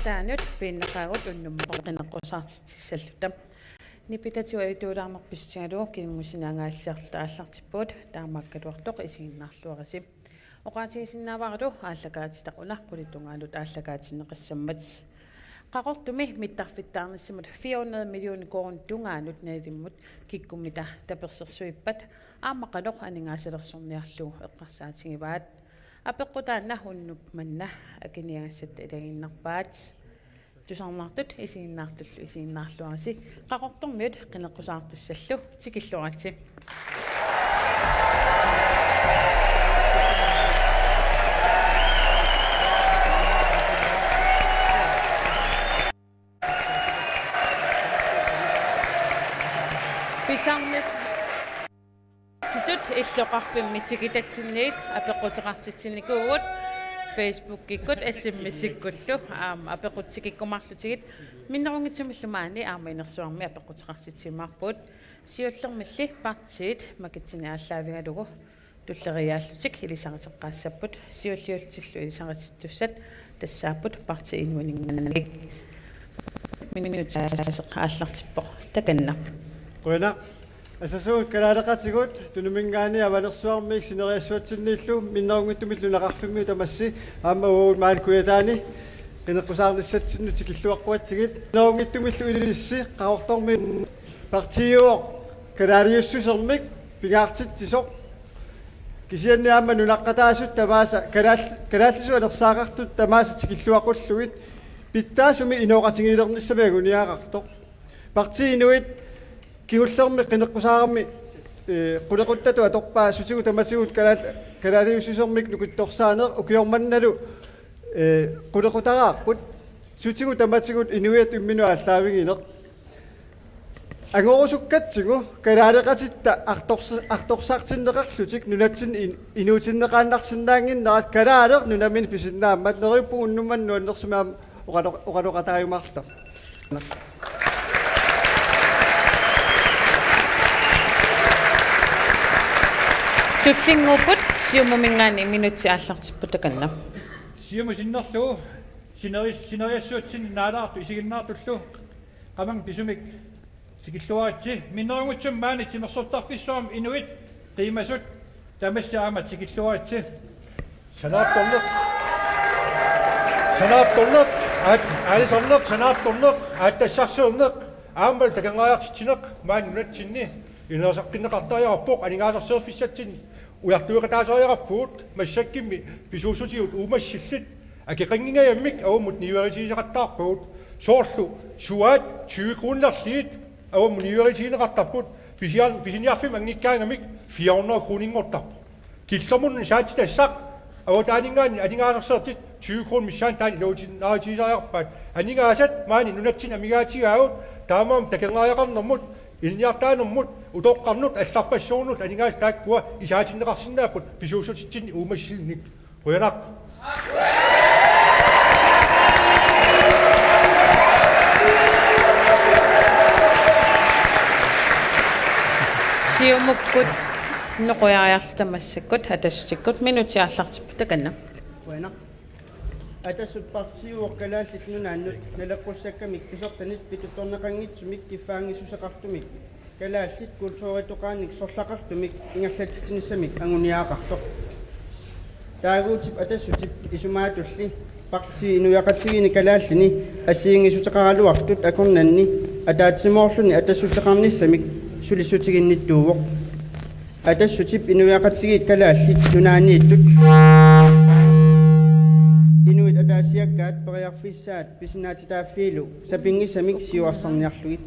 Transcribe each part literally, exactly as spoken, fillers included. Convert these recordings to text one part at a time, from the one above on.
Taanut piinnaqaagut unnummut qineqqusaartitsissalluta. Nipitatigut ajortuulaarneq pissutigalugu kingusinnaangaasiarluta aallartippugut, taamaakkaluartoq isiginnaarluarisi. Oqaatigisinnaavaralu aallakaatitaq una qulit tungaanut aallakaatinneqassammat. Qaqortumi mittarfittaarnissamut fire hundrede millioner koruunit tungaanut nalilimmut kikkummita tapersersuippat aamma qanoq aningaasalersorniarlugu eqqarsaatigivaat. Apeqqut taanna unnuk manna akiniagassatta ilagiinnarpaat. Tusarnaartut isiginnaartullu isiginnaarluarisi, Qaqortormiut qineqqusaartussallu tikilluaritsi. Pisarnit- -titut illoqarfimmi tikitatsinniit apeqquteqartitsinnikuuvugut, Facebookikkut S M S-ikkullu aamma apeqqutit tikikkumaarlutigit. Minnerunngitsumillu maani aamma inersuarmi apeqquteqartitsiumaarpugut. Siullermilli partiit makitsineq aallaavigalugu tulleriiaallutik ilisariteqqaassapput, siulliullutillu ilisaritistussat tassaapput Partii Inuaninngaanniit. Minutsit aallartippoq takanna. Qujanaq. Asassuut kalaaleqatigut Tunuminngaanniit Avanersuarmiit sineriassuatsinniillu minnerunngitsumillu nunaqarfimmiut tamassi aamma uagut maani Kujataani qineqqusaarnissatsinnut tikilluaqquatsigit. Minnerunngitsumillu ilissi Qaqortormiut partiiuvoq kalaaliussusermik pingaartitsisoq. Kisianni aamma nunaqqataasut tamaasa kalaal-, kalaallisut anersaaqartut tamaasa tikilluaqqullugit pitsaasumik inooqatigiilernissamik anguniagaqartoq. Partii Inuit kingullermi qineqqusaarami, eh, qulequttatut atorpaa sutigut tamatigut kalaal-, kalaaliussusermik nukittorsaaneq ukioq mannalu, eh, qulequtaraarput. Sutigut tamatigut inuiattut imminnut aallaavigineq. Angorusukkatsigu kalaaleqatitta artors-, artorsartinneqarlutik nunatsinni in-, inuutinneqaannarsinnaannginnerat kalaaleq nunaminnut pisinnaammat, neriuppunga unnuk manna nuannersumik aamma oqalo-, oqaloqataajumaarluta. Tullinnguupput, Siumuminngaanniit minutsit aallartipput takanna. Siumut sinnerlugu sineris-, sineriassuatsinni naalaartut isiginnaartullu qamani pisumik tikilluaritsi. Minnerunngitsumik maani timersortarfissuarmi inuit qiimasut tamassi aamma tikilluaritsi. Sanaartorneq. Sanaartorneq. Aat-, aalisarneq, sanaartorneq, aatsitassarsiorneq, aammalu takornariartitsineq maani nunatsinni ineersaqqinneqartariaqarpoq, aningaasarsiorfissatsinni ujartueqataasariaqarpugut, massakkumi pisuussutigut uumassillit akeqanngingajammik avammut niueritigisaqattaarpagut. Soorlu suaat tyve kronerliit avammut niueritigineqartarput, pisiar-, pisiniarfimmi anngikkaangamik fire hundrede kroninngortarpoq. Killormut saatitassaq avataaninngaanniit aningaasarsiortit tyve kroner missaanni taanna iluatsinnaarutigisariaqarpaat. Aningaasat maani nunatsinni amigaatigaagut, taamaammat takornariaqarnermut, ilinniartitaanermut, utoqqarnut, allarpassuarnut aningaasat taakkua isaatinneqarsinnaapput pisuussutitsinni uumassillinnik. Qujanaq. Siumukkut noqujariarluta massakkut Atassutikkut, minutsit aallartipput takanna. Qujanaq. Atassut partiiuvoq Kalaallit Nunaannut naleqqussakkamik pisortanit pituttorneqanngitsumik kiffaanngissuseqartumik kalaallit kulturitoqaannik sorlaqartumik ingerlatsitsinissamik anguniagaqartoq. Taaguutip Atassutip isumaatulli partii inuiaqatigiinni kalaallini assigiinngissuteqaraluartut akornanni ataatsimoorluni atassuteqarnissamik sulissutiginnittuuvoq. Atassutip inuiaqatigiit Kalaallit Nunaanniittut inuit ataasiakkaat periarfissaat pisinnaatitaaffiilu sapinngisamik siuarsarniarlugit.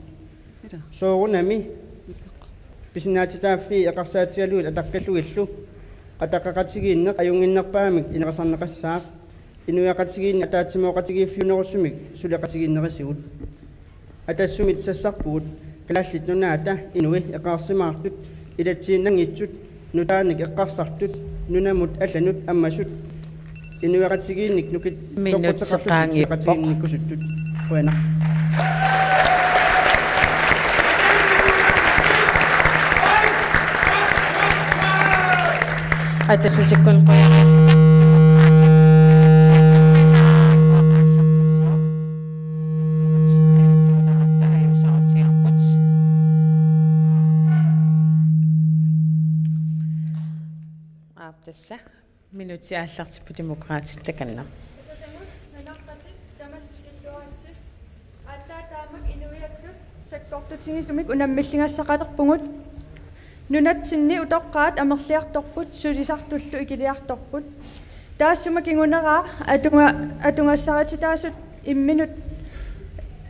Soorunami pisinnaatitaaffii eqarsaatigalugit ataqqillugillu qataqaqatigiinneq ajunnginnerpaamik inerisarneqassaaq. Inuiaqatigiinni ataatsimooqatigiiffiunerusumik suleqatigiinnerisigut. Atassumit sassarpugut Kalaallit Nunaata inui eqqaarsimaartut, ilatsiinnanngitsut, nutaanik eqqarsartut, nunamut allanut ammasut, inuiaqatigiinnik nukit-, minutsit toqquteqarlutik qaangiippoq. Suleqatigiinnikkusuttut. Qujanaq. Atassutikkut qujanaq. Tassa minutsit aallartipput Demokraatit, takanna. Isasangut nunaqatit tamassi tikilluaritsi. Aatsaat taamak inuiattut sakkortutigisumik unammilligassaqalerpugut. Nunatsinni utoqqaat amerliartorput, sulisartullu ikiliartorput. Taassuma kinguneraa atunga-, atugassarititaasut imminnut,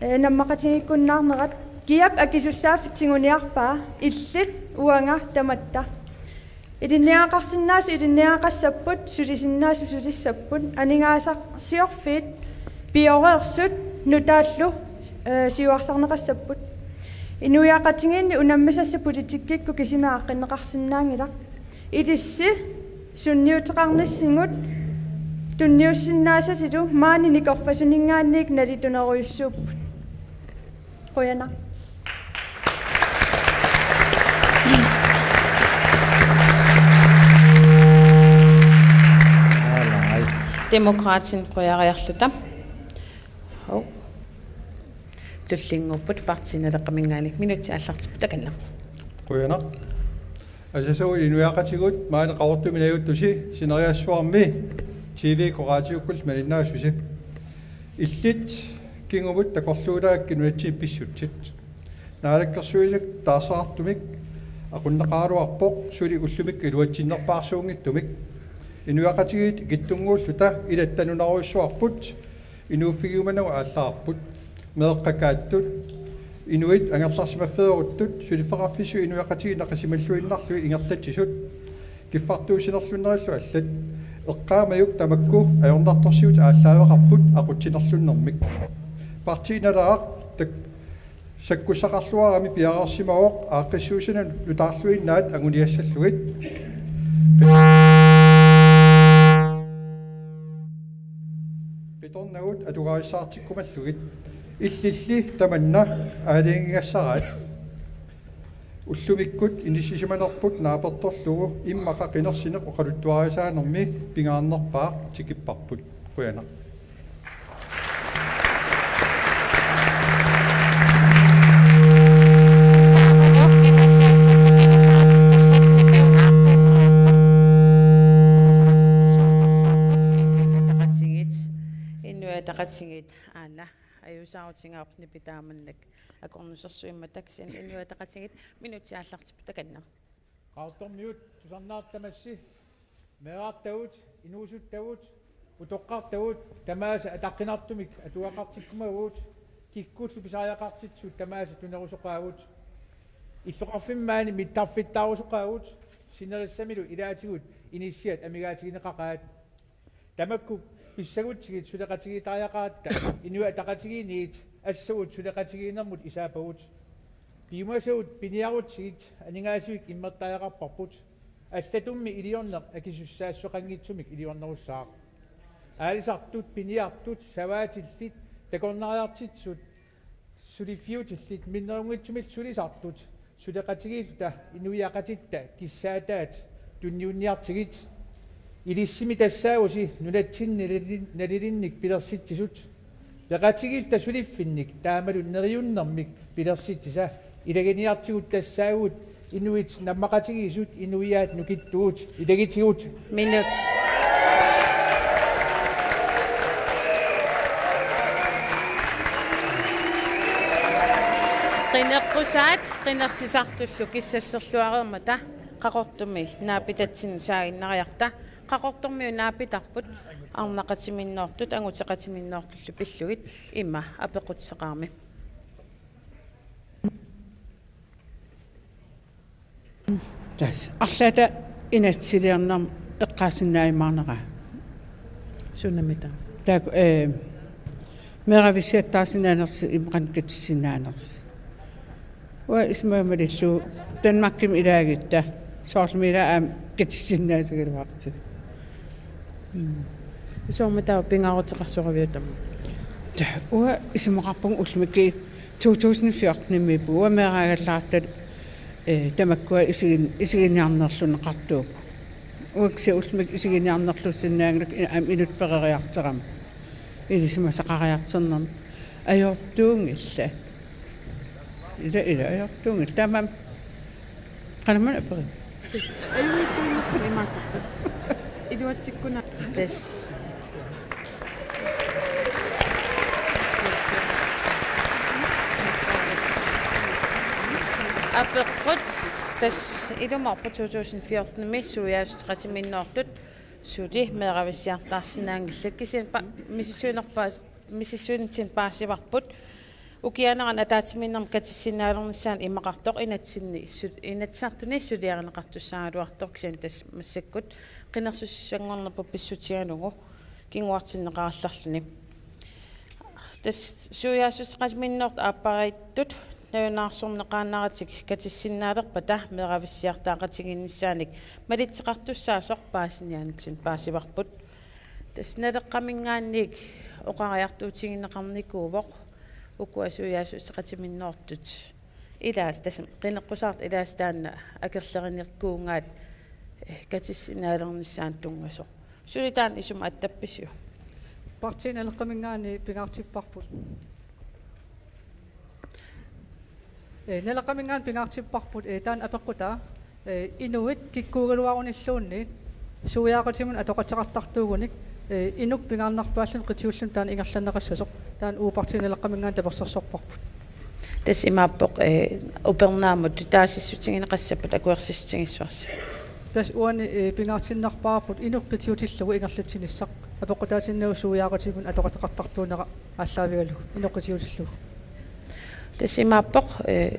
eh, nammaqatigiikkunnaarnerat. Kiap akisussaaffik tiguniarpaa, illit uanga tamatta. Ilinniagaqarsinnaasut ilinniagaqassapput, sulisinnaasut sulissapput, aningaasarsiorfiit pioreersut nutaallu, eh, siuarsarneqassapput. Inuiaqatigiinni unammisassat politikkikkut kisimi aaqqinneqarsinnaanngilaq. Ilissi sunniuteqarnissinut tunniussinnaasatilu maani nikorfasuninngaanniit nalitunerujussuupput. Qujanaq. Demokraatit qujariarluta. Hov. Tullinnguupput Partii Naleqqaminngaanniit, minutsit aallartipput, takanna. Qujanaq. Asasagut inuiaqatigiit, maani Qaqortumi najugussi sineriassuarmi T V-kkut raatiukkullu malinnaasusi. Illit kingumut takorluulaakka nunatsinni pissutsit. Naalakkersuisut taarserartumik aqunneqaraluarpoq suli ullumikkut iluatsinnerpaarsuunngitsumik. Inuiaqatigiit ikittunnguulluta ilatta nunarujussuarput inuuffigiumanagu aallarput. Meeqqakaattut, inuit angerlarsimaffeeruttut, suliffeqarfissui inuiaqatigiit naqisimalluinnarlugit ingerlatsisut, kiffartuussinerlunnerillu allat. Eqqaamajuk tamakku ajornartorsiutit aallaaveqarput aqutsinerlunnermik. Partii Naleraq tak-, sakkussaqarluarami piareersimavoq aaqqissuussineq nutaarluinnaat anguniassallugit. Qitornagut atugarissaartikkumallugit. Illilli tamanna aalajangigassaraat. Ullumikkut inissisimanerput naapertorlugu immaqa qinersineq oqaluttuarisaanermi pingaarnerpaaq tikipparput. Qujanaq. Inuit Ataqatigiit, aana, ajuusaarutigaarput nipi taamannak akornusersuimmata, kisianni Inuit Ataqatigiit, minutsit aallartipput, takanna. Qaqortormiut tusarnaartut tamassi, meerartagut, inuusuttagut, utoqqartagut tamaasa ataqqinartumik atugaqartikkumavugut, kikkullu pisariaqartitsisut tamaasa tunerusoqaagut. Illoqarfimmi maani mittarfittaarusoqaagut, sinerissamilu ilaatigut inissiat amigaatigineqaqaat. Tamakku pissagutsigit suleqatigiittariaqaratta Inuit Ataqatigiinniit assagut suleqatigiinnermut isaappagut. Piumasagut piniarutsigit aningaasivik immertariaqarparput. Allatummi iliorneq akisussaassuseqanngitsumik iliornerussaaq. Aalisartut, piniartut, savaatillit, takornariartitsisut, suliffiutillit minnerunngitsumillu sulisartut suleqatigiilluta inuiaqatitta kissaataat tunniunniartigit. Ilissimi tassaavusi nunatsinni nalilin-, nalilinnik pilersitsisut. Peqatigiilluta suliffinnik taamalu neriunnermik pilersitsisa ilaginiartigut tassaagut inuit nammaqatigiissut, inuiaat nukittuut. Ilagitigut. Minut. Qineqqusaat qinersisartullu kissasserluareermata Qaqortumi naapitatsinnut saaginnariarta. Qaqortormiut naapitarput arnaqatiminnoortut anguteqatiminnoortullu pillugit, ima apeqquteqarami. Tassa arlaata inatsisiliornermut eqqaasinnaajumaarnera. Sunamita. Taakku, eh, meeravissiattaarsinnaanersut immaqalu katissinnaanersut. Uanga isumaga malillugu Danmarkimi ilaagitta soorlumi ilaa aamma katissinnaasagaluartut. Mm. Soormitaava pingaaruteqarsoraviuk tamanna? Tassa uanga isumaqarpunga ullumikkut to tusind fjortenimiippugut, uanga meeraagallaratta, eh, tamakkua isigin-, isiginiarnerlunneqartuupput. Uanga kisianni ullumikkut isiginiarnerlussinnaanngilakka, aamma inuttut peroriartorama. Ilisimasaqariartornermi. Ajortuunngillat. Ila, ila, ajortuunngillat. Taamaammat qanoq-una aperiuk? Ajunngitsuunnarput imaattoq. Iluatsikkuna. Tassa. Apeqqut, tassa ilumoorpoq to tusind fjorten-imi suiaassuteqatiminnoortut suli meeravissiartaarsinnaanngillat, kisianni pa-, misissuinerpaa-, misissuinitsinni paasivarput. Ukiuunerani ataatsimiinnermi katissinnaalernissaanut imaqartoq inatsinni su-, Inatsisartuni suliarineqartussaagaluartoq, kisianni tassa massakkut qinersisussanngornerput pissutigalugu kinguartinneqarallarluni. Tassa suiaassuteqatiminnoortut aappariittut nalunaarsorneqaannaratik katissinnaalerpata meeravissiartaaqatigiinnissaanik malitseqartussaasoq paasiniaanitsinni paasivarput. Tassa Naleqqaminngaanniit oqariartuutigineqarnikuuvoq ukua suiaassuteqatiminnoortut. Ilaasa tassa qineqqusaartut ilaasa taanna akerlerinikkuugaat, eh, katissinnaalernissaanut tunngasoq. Suli taanna isuma attappisiuk? Partii Naleqqaminngaanniit pingaartipparput. Eh, Naleqqaminngaanniit pingaartipparput, eh, taanna apeqqutaa, eh, inuit kikkuugaluarunilluunniit suiaaqatiminut atoqateqartartuugunik, eh, inuk pingaarnerpaalluni qitiulluni taanna ingerlanneqassasoq. Taanna uagut Partii Naleqqaminngaanniit tapersersorparput. Tassa imaappoq, eh, upernaammut taasissutigineqassapput akuersissutigissuarsi. Tassa uani, eh, pingaartinnerpaarput inuk qitiutillugu ingerlatsinissaq. Apeqqutaatinnagu suiaaqatiminut atoqateqartartuunera aallaavigalugu, inuk qitiutillugu. Tassa imaappoq, eh,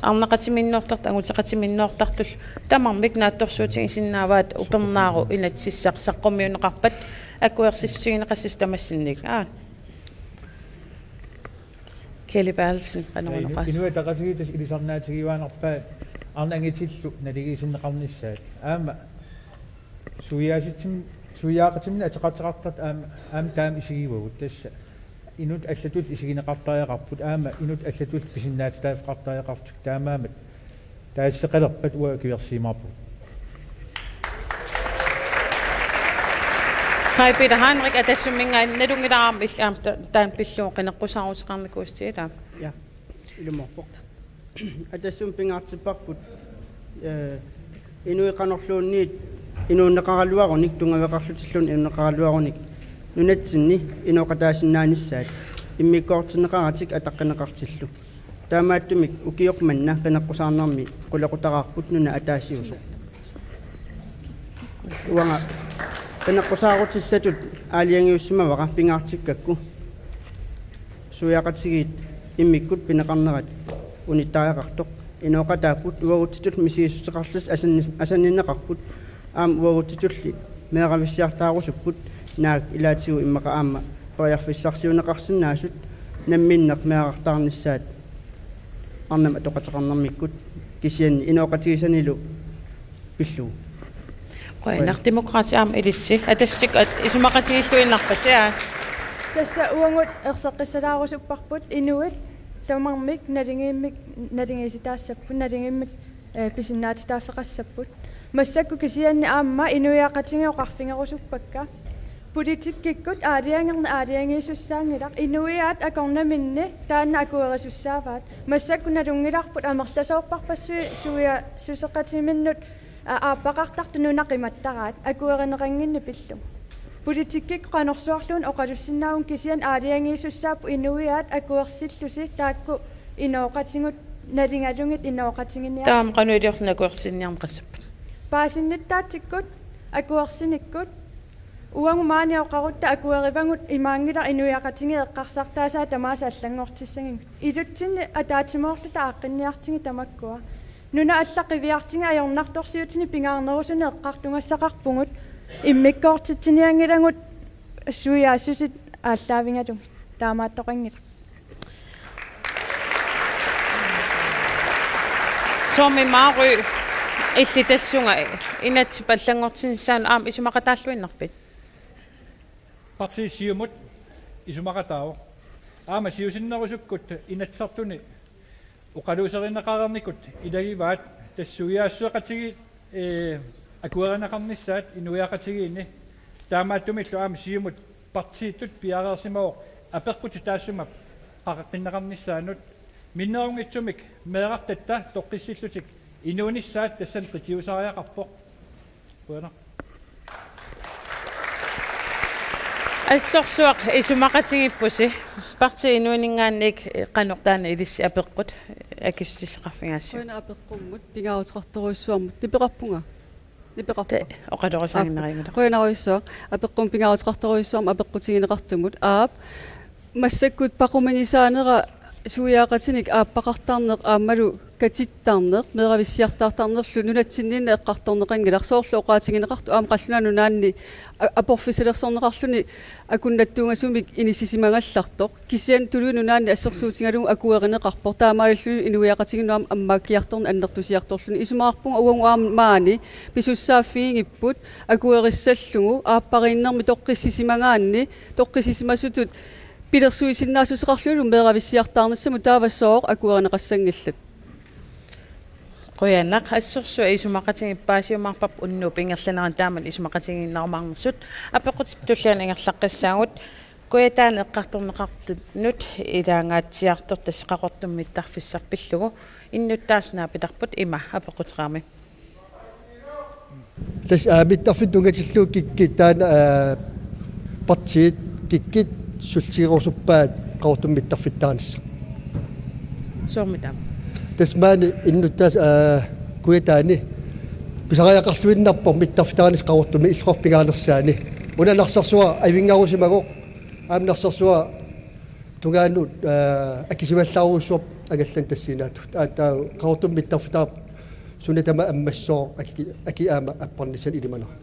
arnaqatiminnoortartut, anguteqatiminnoortartullu tamarmik naatsorsuutigisinnaavaat, upernaarut inatsisissaq saqqummiunneqarpat akuersissutigineqassasoq tamassinnik. Aa. Kelly Berthelsen, qanoq inu-, oqaas-. Inuit Ataqatigiit tassa ilisarnaatigiuaannarpaat arnat angitillu naligiissinneqarnissaat. Aamma suiaasitsim-, suiaaqatiminut atoqateqartartut aamma, aamma taama isigivagut. Tassa inuttut allatullu isigineqartariaqarput, aamma inuttut allatullu pisinnaatitaaffeqartariaqartut, taamaammat taasseqalerpat uanga akuersiumaarpugut. Kaj Peter Heinrich, Atassumminngaanniit, nalunngilara aamma illit aamma ta-, taanna pillugu qineqqusaaruteqarnikuusutit, ilaa? Ja, ilumoorpoq. Atassummi pingaartipparput, eh, inuit qanorluunniit inuunneqaraluarunik, tunngaveqarlutilluunniit inuunneqaraluarunik nunatsinni inooqataasinnaanissaat, immikkoortinneqaratik ataqqineqartillu. Taamaattumik ukioq manna qineqqusaarnermi qulequtaraarput nuna ataasiusoq. Uanga qineqqusaarutissatut aalajangiussimavara pingaartikkakku suiaqatigiit immikkut pineqarnerat unittariaqartoq. Inooqataapput, uagutsitut misigissuteqarlutik asanni-, asanninneqarput, aamma uagutsitulli meeravissiartaarusupput, naak ilaatigut immaqa aamma periarfissarsiuunneqarsinnaasut namminneq meerartaarnissaat arnamut atoqateqarnermikkut, kisianni inooqatigisanilu pillugu. Qujanaq. Demokraatit aamma ilissi. Atassutik at-, isumaqatigiilluinnarpassi, aa. Tassa uagut erseqqissalaarusupparput inuit tamarmik naligiimmik naligiissitaassapput, naligiimmik, eh, pisinnaatitaaffeqassapput. Massakkut kisianni aamma inuiaqatigiit oqarfigerusuppakka. Politikkikkut aalajangerneq aalajangiisussaanngilaq, inuiaat akornaminni taanna akuerisussaavaat. Massakkut nalunngilarput amerlasoorparpassuit suiaassuteqatiminnut a-, aappaqartartut nuna qimattaraat, akuerineqannginneq pillugu. Politikkikkut qanorsuarluunniit oqalussinnaavugut, kisianni aalajangiisussaapput inuiaat akuersillusi taakku inooqatigut, nalingalugit inooqatiginiartigit. Taama qanoq iliorluni akuersinniarneqassapput? Paasinnittaatikkut, akuersinikkut, uagut maani oqarutta akuerivagut imaanngilaq inuiaqatigiit eqqarsartaasaat tamaasa allanngortissagigut. Ilutsinni ataatsimoorluta aaqqinniartigit tamakkua. Nunat allat qiviartigit ajornartorsiutinik pingaarnerusunik eqqartugassaqarpugut, immikkoortitsinianngilagut suiaassuseq aallaavigalugu. Taamaattoqanngilaq. Tommy Marø, illit tassunga inatsisip allanngortinnissaanut aamma isumaqataalluinnarpit? Partii Siumut isumaqataavoq. Aamma siusinnerusukkut Inatsisartuni oqaluuserineqareernikut ilagivaat tassa suiaassuseqatigiit, ee, akuerineqarnissaat inuiaqatigiinni. Taamaattumillu aamma Siumut partiitut piareersimavoq apeqqutit taassuma qaqeqqinneqarnissaannut. Minnerunngitsumik meerartatta toqqissillutik inuunissaat tassani qitiusariaqarpoq. Qujanaq. Assorsuaq isumaqatigiippusi, Partii Inuuninngaanniit qanoq taanna ilissi apeqqut akissutissaqarfigaassiuk? Qujanaq apeqqummut, pingaaruteqartorujussuarmut. Nipeqarpunga? Nipeqarpa? Te oqalorisaaginnarinngilara. Qujanarujussuaq. Apeqqummut pingaaruteqartorujussuarmut apeqqutigineqartumut. Aap. Massakkut paquminisaanera suiaaqatinik aappaqartarneq aammalu katittarneq, meeravissiartaartarnerlu nunatsinniinneq eqqartorneqanngilaq, soorlu oqaatigineqartoq aamma Qallunaat Nunaanni a-, aporfissalersorneqarluni akunnattuungasumik inissisimagallartoq. Kisianni tuluit nunaanni assersuutigalugu akuerineqarpoq, taamaalilluni inuiaqatigiinnut aamma ammaakkiartorneq annertusiartorluni. Isumaqarpunga uagut aamma maani pisussaaffigigipput akuerissallugu aappariinnermi toqqissisimagaanni, toqqissisimasutut pilersuisinnaassuseqarlunilu meeravissiartaarnissamut, taava sooq akuerineqassanngillat? Qujanaq. Assorsuaq isumaqatigiit, paasiumaarparput unnuup ingerlanerani taamani isumaqatigiinnarumaarnersut. Apeqqutip tulliani ingerlaqqissaagut. Kujataani eqqartorneqartunut ilaangaatsiartoq, tassa Qaqortumi mittarfissaq pillugu. Innuttaasut naapitarput, ima apeqquteqarami. Tassa, aa, mittarfittut tunngatillugu kikkut taanna, aa, partiit kikkut sulligerusuppaat Qaqortumi mittarfittaarnissaq? Soormi taama? Tassa maani innuttaasut, aa, Kujataani pisariaqarluinnarpoq mittarfittaarnissaq Qaqortumi illoqarfik pingaanersaani. Una Narsarsuaq avinngarusimavoq, aamma Narsarsuaq tungaanut, aa, akisuallaarujussuarpoq angallanneq tassaniittut. Aa, taava Qaqortumi mittarfittaarneq suna tamaat ammassooq aki, aki aamma apparnissaanut ilimanera.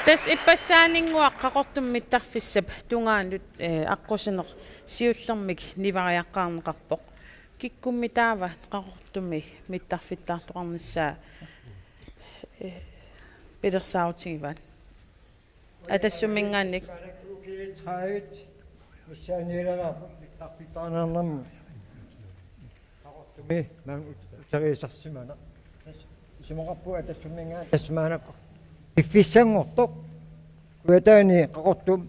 Tassa ippassaaninnguaq Qaqortumi mittarfissap tungaanut, eh, aqqusineq siullermik nivariaqqaarneqarpoq. Kikkummi taava Qaqortumi mittarfittaartoqarnissaa, eh, pilersaarutigivaat? Atassumminngaanniit. Ukiut tredive missaanniileraarput mittarfittaarniarnermi Qaqortumi maanga uteriisarsimaneq. Tassa isumaqarpunga Atassumminngaanniit tassa maannakkut piffissanngortoq. Kujataani Qaqortumi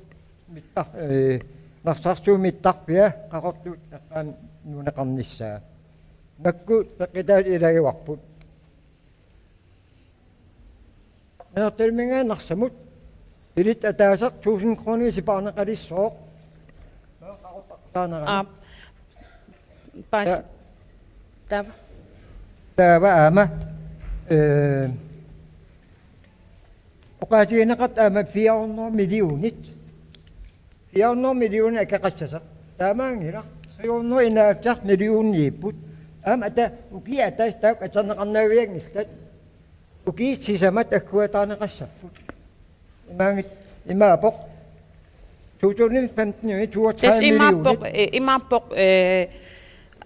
mittar-, ee, Narsarsuup mittarfia Qaqortup eqqaani nuunneqarnissaa. Makku peqqutaasut ilagivarput. Nanortalimminngaanniit Narsamut billet ataaseq tusind kroner sipaarneqalissooq. Taanera. Aap. Pas-. Ta-. Taava. Taava aamma, eh, oqaatigineqartoq aamma fire hundrede millionit. Fire hundrede millionit akeqassasoq. Taamaanngilaq. Tre hundrede enoghalvfjerds millioniipput. Aamma ata ukiaq ataaseq taakku atorneqarnavianngillat. Ukiut sisamat agguataarneqassapput. Imaanngitsoq imaappoq. To tusind femten toogtredive millioner. Tassa imaappoq, eh, imaappoq, eh,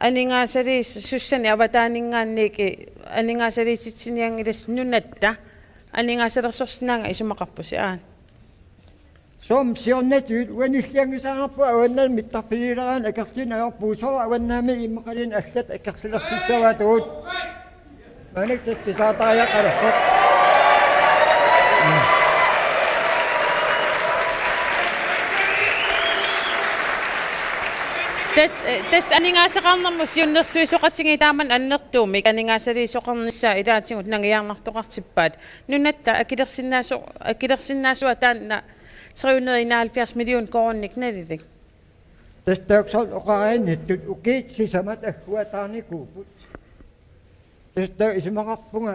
aningaasaliisussanik avataaninngaanniit, eh, aningaasaliititsinianngilassat nunatta aningaasalersorsinnaanngilaq isumaqarpusi, aap. Soormi siornatigut uanillianngisaannarpugut avannaani mittarfiliileraanni akerliineq ajorpugut, soorlu avannaami immaqaluunniit allat akerlilersissavaatigut. Maannakkut tassa pisaartariaqalerpoq. Tassa, eh, tassa aningaasaqarnermut siunnersuisoqatigiit taamani annertuumik aningaasaliisoqarnissaa ilaatigut nangiarnartoqartippaat. Nunatta akilersinnaaso-, akilersinnaasua taanna tre hundrede enoghalvfjerds million koruuninik nalilik. Tassa taakku soorlu oqariinnittut ukiut sisamat agguataarnikuupput. Tassa taava isumaqarpunga,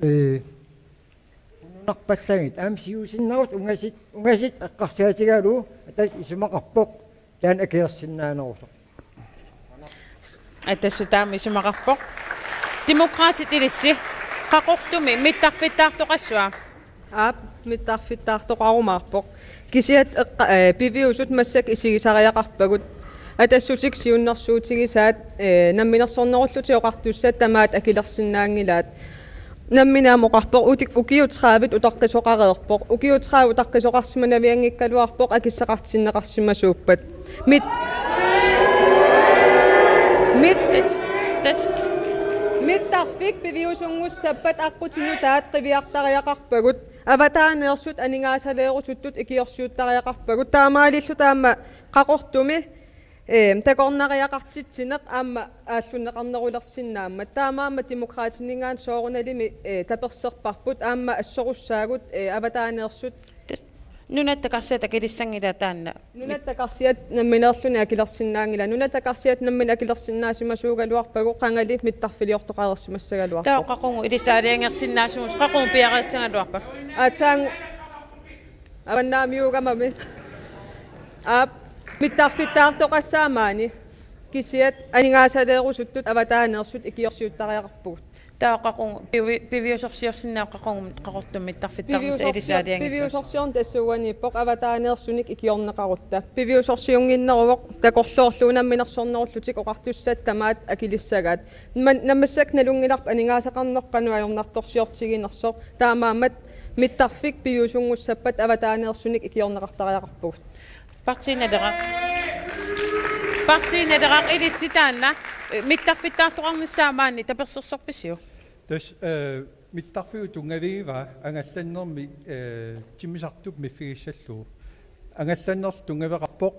ee, nunarpallagit aamma siusinnerusoq ungasit, ungasit eqqarsaatigalugu, tassa isumaqarpoq taanna akilersinnaanerusoq. Atassut taama isumaqarpoq. Demokraatit ilissi, Qaqortumi mittarfittaartoqassava? Aap, mittarfittaartoqarumaarpoq. Kisianni eqqa-, eh, piviusut massakkut isigisariaqarpagut. Atassutik siunnersuutigisaat, eh, Namminersornerullutik Oqartussat tamaat akilersinnaanngilaat. Nammineq aamma oqarpoq uti-, ukiut tredive utaqqisoqareerpoq. Ukiut tredive utaqqisoqarsimanavianngikkaluarpoq akissaqartinneqarsimasuuppat. Mit-, mit-, tassa, tassa. Mittarfik piviusunngussappat aqqutigut taakku qiviartariaqarpagut. Avataaneersut aningaasaleerusuttut ikiorsiuttariaqarpagut. Taamaalilluta aamma Qaqortumi Ee, takornariaqartitsineq aamma aallunneqarnerulersinnaammat. Taamaammat Demokraatininngaanniit soorunalimi, ee, taperserparput aamma assorussaagut, ee, avataaneersut. Nunatta karsiata akilissanngilaq taanna. Nunatta karsiat nammineerluni akilersinnaanngilaq. Nunatta karsiat nammineq akilersinnaasimasuugaluarpagut qangali mittarfiliortoqareersimassagaluarpoq. Taava qaqugu ilissi aalajangersinnaasugut, qaqugu piareersagaluarpa? Aatsaat avannaamiuugamami. Aap, mittarfittaartoqassaaq maani. Kisiat aningaasaleerusuttut avataaneersut ikiorsiuttariaqarpugut. Taava qaqugu pivi-, piviusorsiorsinnaavoq qaqugu Qaqortumi mittarfittaarnissaq ilissi aalajangissasoq. Piviusorsiorneq tassa uaniippoq avataaneersunik ikiorneqarutta. Piviusorsiunnginneruvoq takorloorlugu namminersornerullutik oqartussat tamaat akilissagaat. Man-, naammasseq nalunngilarput aningaasaqarneq qanoq ajornartorsiortiginersoq. Taamaammat mittarfik piviusunngussappat avataaneersunik ikiorneqartariaqarpugut. Partii Naleraq. Partii Naleraq, ilissi taanna, eh, mittarfittaartoqarnissaa maani tapersersorpisiuk? Tassa, eh, mittarfiup tunngavigivaa angallannermi, eh, timmisartup miffigissallugu. Angallannerlu tunngaveqarpoq,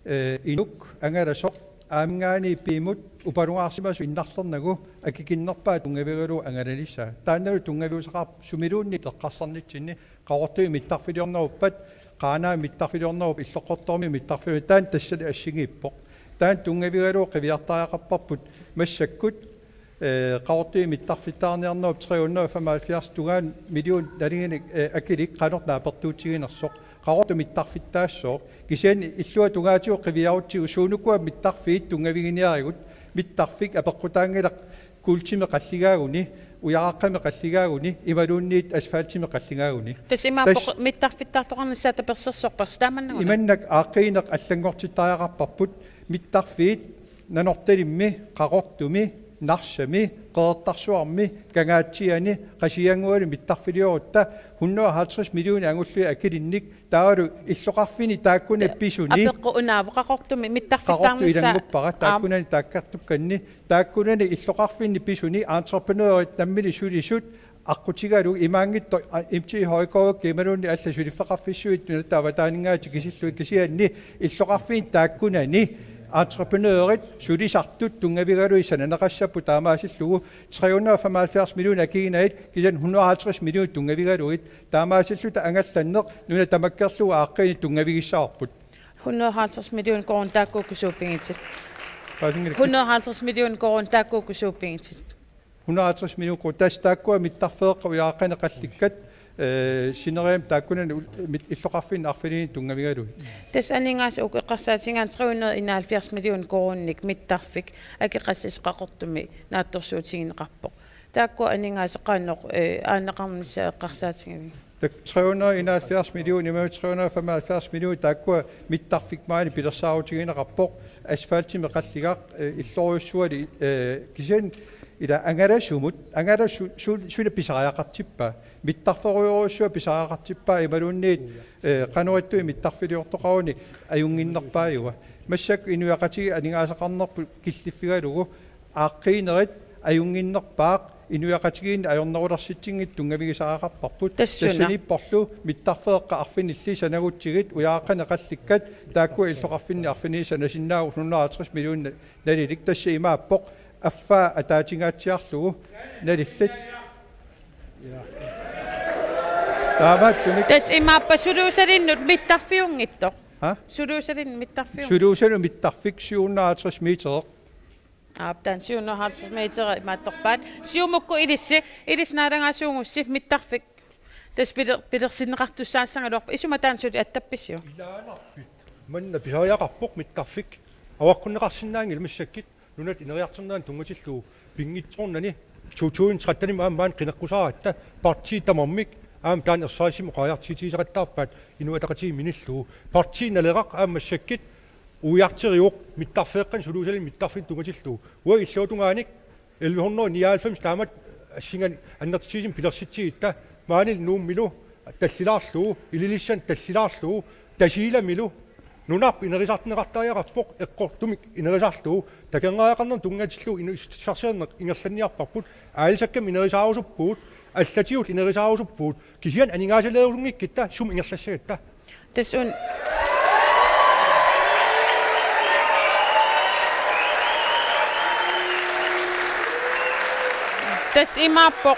eh, inuk angalasoq aamminngaanniit piimut upalungaarsimasoq innarlernagu akikinnerpaaq tunngavigalugu angalanissaa. Taannalu tunngaviusaqarpoq sumiluunniit eqqarsarnitsinni Qaqortumi mittarfiliorneruppat, Qaanaami mittarfiliornerup, Illoqqortoormiut mittarfiliornerup, taanna tassani assigiippoq. Taanna tunngavigalugu qiviartariaqarparput massakkut, eh, Qaqortumi mittarfittaarniarnerup tre hundrede og femoghalvfjerds tungaanut millionit nalinginik, eh, akilik qanoq naapertuutiginersoq. Qaqortoq mittarfittaassooq. Kisianni illuatungaatigut qiviarutsigu suunukua mittarfiit tunngaviginiarigut, mittarfik apeqqutaanngilaq kuultimik qalligaaguni, ujaraqqamik qalligaaguni, imaluunniit asfaltimik qalligaaguni. Tassa imaappoq. Tassa mittarfittaartoqarnissaa tapersersorparsi taamannannguna? Imannak aaqqiineq allanngortittariaqarparput, mittarfiit Nanortalimmi, Qaqortumi, Narsami, Qeqertarsuarmi, Kangaatsiani, Qasigiannguani mittarfiliorutta hundrede og halvtreds millioner angullugit akilinnik, taavalu illoqarfinni taakkuna pisuni. Apeqqut unaavoq Qaqortumi mittarfittaarnissaa. Qaqortoq ilannguppara. Aap. Taakkunani taakkartukkanni, taakkunani illoqarfinni pisuni entreprenørit namminneq sulisut aqqutigalugit imaanngitsoq, a, M T Højgaard imaluunniit allat suliffeqarfissuit nunatta avataaninngaanniit tikisillugit, kisianni illoqarfinni taakkunani entreprenørit sulisartut tunngavigalugit sananeqassapput taamaasillugu tre hundrede og femoghalvfjerds millioner akiginagit, kisianni hundrede og halvtreds millioner tunngavigalugit. Taamaasilluta angallanneq nuna tamakkerlugu aaqqiineq tunngavigissavarput. Hundrede og halvtreds millioner koruunit taakku ukua suuppigitit? Paasinngilakka. Hundrede og halvtreds millioner koruunit taakku ukua suuppigitit? Hundrede og halvtreds millioner koruunit. Tassa taakkua mittarfeeqqat ujaraqqanik qallikkat, eh, sineriammi taakkunani ul-, mit-, illoqarfinni arfinilinni tunngavigalugit. Tassa aningaasat uku eqqarsaatigigaanni tre hundrede og enoghalvfjerds millioner koruuninik mittarfik akeqassasoq Qaqortumi naatsorsuutigineqarpoq. Taakku aningaasat qanoq, eh, aaneqarnissaat eqqarsaatigaviuk? Taakku tre hundrede og enoghalvfjerds millioner, imaluunniit tre hundrede og femoghalvfjerds millioner, taakkua mittarfik maani pilersaarutigineqarpoq, asfaltimik qalligaq, eh, illorujussuali, eh, kisianni ila angalasumut, angalasu-, su-, suna pisariaqartippaa, mittarferujorujussuaq pisariaqartippaa, imaluunniit, eh, qanoq ittunik mittarfiliortoqaruni ajunnginnerpaajua. Massakkut inuiaqatigiit aningaasaqarnerput killiffigalugu, aaqqiinerit ajunnginnerpaaq, inuiaqatigiinni ajornerulersitsinngitsut tunngavigisariaqarparput. Tassuuna. Tassaniipporlu mittarfeeqqat arfinillit sanagutsigit ujaraqqanik qallikkat, taakkua illoqarfinni arfinillit sanasinnaavagut hundrede og halvtreds millioner nalilik. Tassa imaappoq affaa ataatsimaatsiarlugu nalillit. Taamaattumik. Tassa imaappoq suluusalinnut mittarfiunngitsoq. Ha? Suluusalinnut mittarfiunngitsoq. Suluusalu mittarfik syv hundrede og halvtreds meter. Aap, taanna syv hundrede og halvtreds meter imaattorpaat. Siumukkut ilissi, ilissi naalagaasuugussi mittarfik. Tassa piler-, pilersinneqartussaassagaluarpat. Isuma taanna suli attappisiuk? Ilaanarpit. Manna pisariaqarpoq mittarfik. Avaqqunneqarsinnaanngilaq massakkut. Nunat ineriartornerani tunngatillugu pinngitsoornani to tusind tretten-imi aamma maani qineqqusaaratta, partiit tamarmik aamma taanna ersarissumik oqariartuutigisaqattaarpaat Inuit Ataqatigiit minillugu. Partii Naleraq aamma massakkut uiarterivoq mittarfeeqqanik suluusalinnut mittarfinnut tunngatillugu. Uagut illuatungaani elleve hundrede nioghalvfems taamatut assinganik annertutigisumik pilersitsigutta, maani Nuummilu tallilaarlugu, Ilulissani tallilaarlugu, Tasiilamilu nunarput inerisarneqartariaqarpoq eqqortumik inerisarlugu, takornariaqarnermut tunngatillugu inuussutissarsiorneq ingerlanniarparput, aalisakkamik inerisaarusuppugut, allatigut inerisaarusuppugut, kisianni aningaasaleerusunngikkutta sumut ingerlassagatta. Tassuuna. Tassa imaappoq,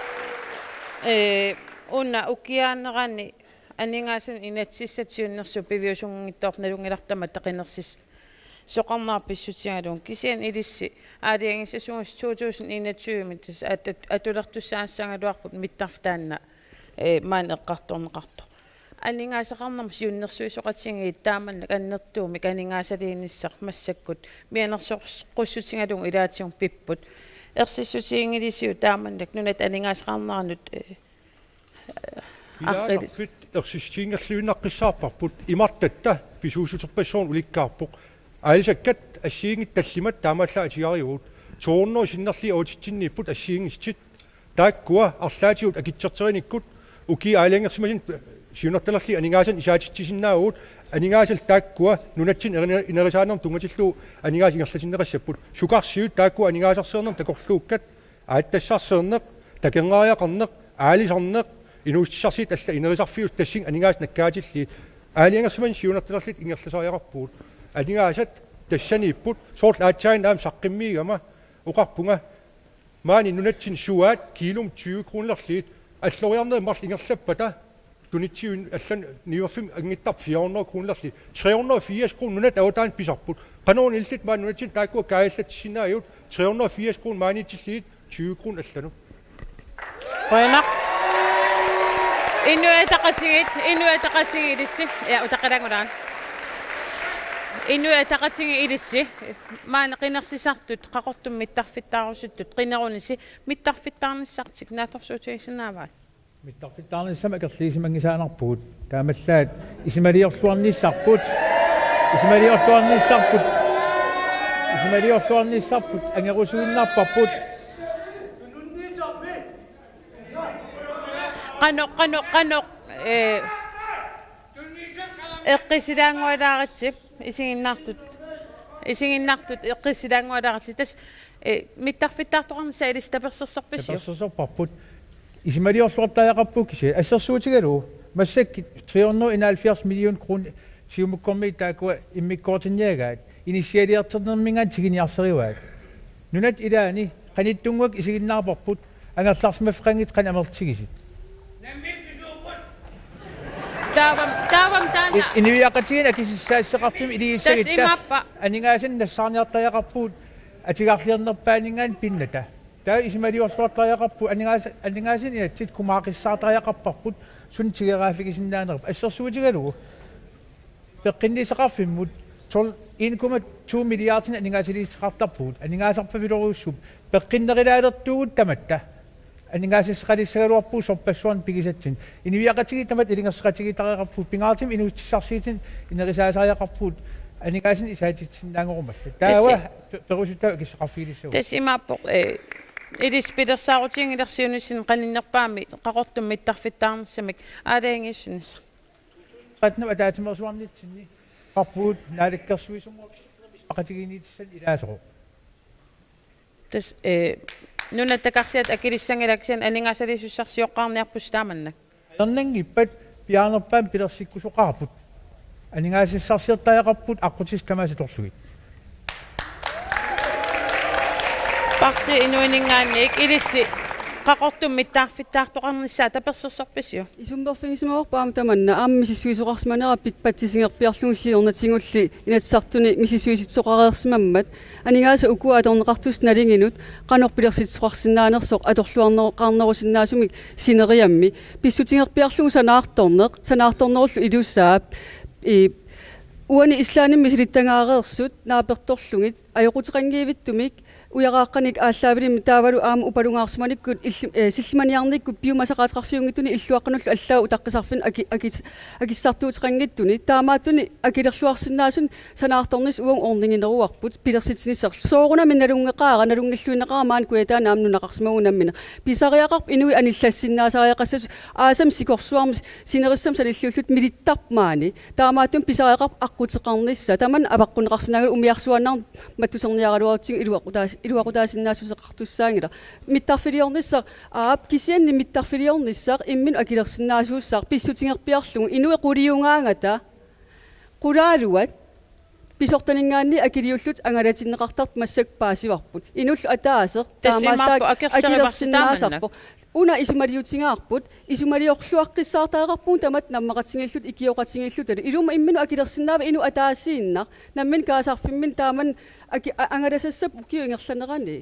ee, una ukiaanerani aningaasanik inatsisissatut siunnersuut piviusunngitsoortut nalunngilarput tamatta qinersisoqarnera pissutigalugu, kisianni ilissi aalajangiisasugut to tusind enogtyve-mi tassa at-, at-, atulertussaassagaluarput mittarfik taanna, ee, maani eqqartorneqartoq. Aningaasaqarnermut siunnersuisoqatigiit taamannak annertuumik aningaasaliinissaq massakkut mianersoqqussutigalugu ilaatigut pipput. Ersissutiginngilisiuk taamannak nunatta aningaasaqarneranut, ee, Pilaanarpit ersissutiginngilluinnaqqissaarparput, imartatta pisuussuterpassuarnik ulikkaarpoq. Aalisakkat assigiinngitsut tallimat taamaallaat atigarivut. To hundrede sinnerlugit otte-tsinniipput assigiinngitsut. Taakkua arlaatigut akitserterinikkut ukiut aalajangersimasut siunertalerlugit aningaasanik isaatitsisinnaavagut, aningaasallu taakkua nunatsinni ineri-, inerisaanermut tunngatillugu aningaasat ingerlatinneqassapput. Sukarsuit taakkua aningaasarsiornermut takorluukkat, aatsitassarsiorneq, takornariaqarneq, aalisarneq, inuussutissarsiutit allat inerisarfiusut, tassunga aningaasat nakkaatillugit. Aalajangersimasut siunertalerlugit ingerlasariaqarpugut. Aningaasat tassaniipput, soorlu aatsaannguaq aamma saqqummiugama oqarpunga: Maani nunatsinni suaat kiilumut tyve kronerlugit, alloriarnerit marluk ingerlappata tunitsiviup allanut niuerfimmi anngittarput fire hundrede kronerlugit, tre hundrede og firs kroner nunatta avataani pisarput. Qanoruna ililluta maani nunatsinni taakkua kaajallatsinnaavagut, tre hundrede og firs kroner maaniitillugit, tyve kroner allanut. Qujanaq. Inuit Ataqatigiit, Inuit Ataqatigiit ilissi. Ja, utaqqilaaginnarlugu. Inuit Ataqatigiit ilissi. Maani qinersisartut, Qaqortumi mittarfittaarusuttut, qinerunisi mittarfittaarnissartik naatsorsuutigisinnaavai? Mittarfittaarnissamik akerliusimanngisaannarpugut. Taamaallaat isumaliorluarnissarput. Isumaliorluarnissarput. Isumaliorluarnissarput. Angerusuinnarparput. Qanoq, qanoq, qanoq, ee, eqqissilaanngualaaritsi, isiginnaartut. Isiginnaartut eqqissilaanngualaaritsi. Tassa, ee, mittarfittaartoqarnissaq ilissi tapersersorpisiuk? Tapersersorparput. Isumaliorluartariaqarpugut kisianni assersuutigalugu massakkut tre hundrede enoghalvfjerds million kroner Siumukkormiut taakkua immikkoortinniagaat inissialiartornerminngaanniit tiguniarsarivaat. Nunat ilaanni qanittunnguakkut isiginnaarparput, angerlarsimaffeqanngitsut qanoq amerlatigisut. Taava, taava taanna. I-, inuiaqatigiinni akisussaassaqartumik iliussagutta. Tassa imaappoq. Aningaasanik nassaarniartariaqarpugut atugarliornerpaaninngaanniit pinnata. Taava isumaliorluartariaqarpugut, aningaasa-, aningaasanik inatsit kumaaqissaartariaqarparput, suut tigoraaffigisinnaanerat. Assersuutigalugu peqqinnissaqarfimmut tolv, en komma to milliardinik aningaasaliissuteqartarpugut, aningaasarpavilorujussuuvoq, peqqinnerulaalertuugut tamatta. Aningaasassaqalissagaluarpugut sorpassuarnik pigisatsinnik. Inuiaqatigiit tamatta ilungersoqatigiittariaqarpugut, pingaartumik inuussutissarsiutinut ineriartortariaqarpugut, aningaasanik isaatitsisinnaanerumalluta. Taava tassa pe-, perusuttavaa akissaqarfigilissavarput. Tassa imaappoq, ee, ilissi pilersaarutiginngilarsi siunissami qaninnerpaamik Qaqortumi mittarfittaarnissamik aalajangiissinnissaq. Tretten ataatsimeersuarnitsinni qarpugut naalakkersuisumut aqatigiinniitissat ilaasoq. Tassa, ee, nunatta karsiata akilissanngilaat kisianni aningaasaliisussarsioqqaarniarpusi taamannak. Ajornanngippat piaarnerpaamik pilersikkusoqarput. Aningaasassarsiortariaqarpugut aqqutissat tamaasa atorlugit. Partii Inuuninngaanniit ilissi Qaqortumi mittarfittaartoqarnissaa tapersersorpisiuk? Isummerfigisimavarput aamma tamanna, aamma misissuisoqarsimanera pit-, patsisigerpiarlugu siornatigulli Inatsisartuni misissuisitsoqareersimammat, aningaasat ukua atorneqartussat nalinginut qanoq pilersitsisoqarsinnaanersoq atorluarneqarnerusinnaasumik sineriammi, pissutigerpiarlugu sanaartorneq, sanaartornerullu ilussaap, i, uani Islandimi misilittagaareersut naapertorlugit, ajoquteqanngivittumik, ujaraaqqanik aallaavilimmik taavalu aamma upalungaarsimanikkut illi-, eh, sillimaniarnikkut piumasaqaateqarfiunngitsunik illuaqqanullu allaat utaqqisarfinnut aki-, aki-, akissartuuteqanngitsunik, taamaattunik akilerluarsinnaasunik sanaartornissaq uagut ornigineruarput pilersitsinissaq. Soorunami nalunngeqaara, nalunngilluinnaqaara maani Kujataani aamma nunaqarsimagunik nammineq. Pisariaqarpoq inuit anillassinnaasariaqassasut, aasamut sikorsuarmut sinerissami sanilliulluta milittarput maani. Taamaattumik pisariaqarpoq aqquteqarnissaq. Tamanna avaqqunneqarsinnaanngilaq, umiarsuaannarnik mattuserniaraluarutsigu iluaqutaas-, iluaqutaasinnaassuseqartussaanngilaq. Mittarfiliornissaq, aap, kisianni mittarfiliornissaq imminut akilersinnaasussaq pissutigerpiarlugu inuit quliugaangata qulaaluat pisortaninngaanniit akiliullutik angalatinneqartartut massakkut paasivarput. Inullu ataaseq taamaallaat akilersinnaasarpoq. Una isumaliutigaarput, isumaliorluaqqissaartariaqarpugut tamatta nammaqatigiilluta ikioqatigiillutalu. Ilumut imminut akilersinnaavaa inuk ataasiinnaq, nammineq kaasarfimminni taamani aki-, a-, angalasassappat ukiup ingerlanerani.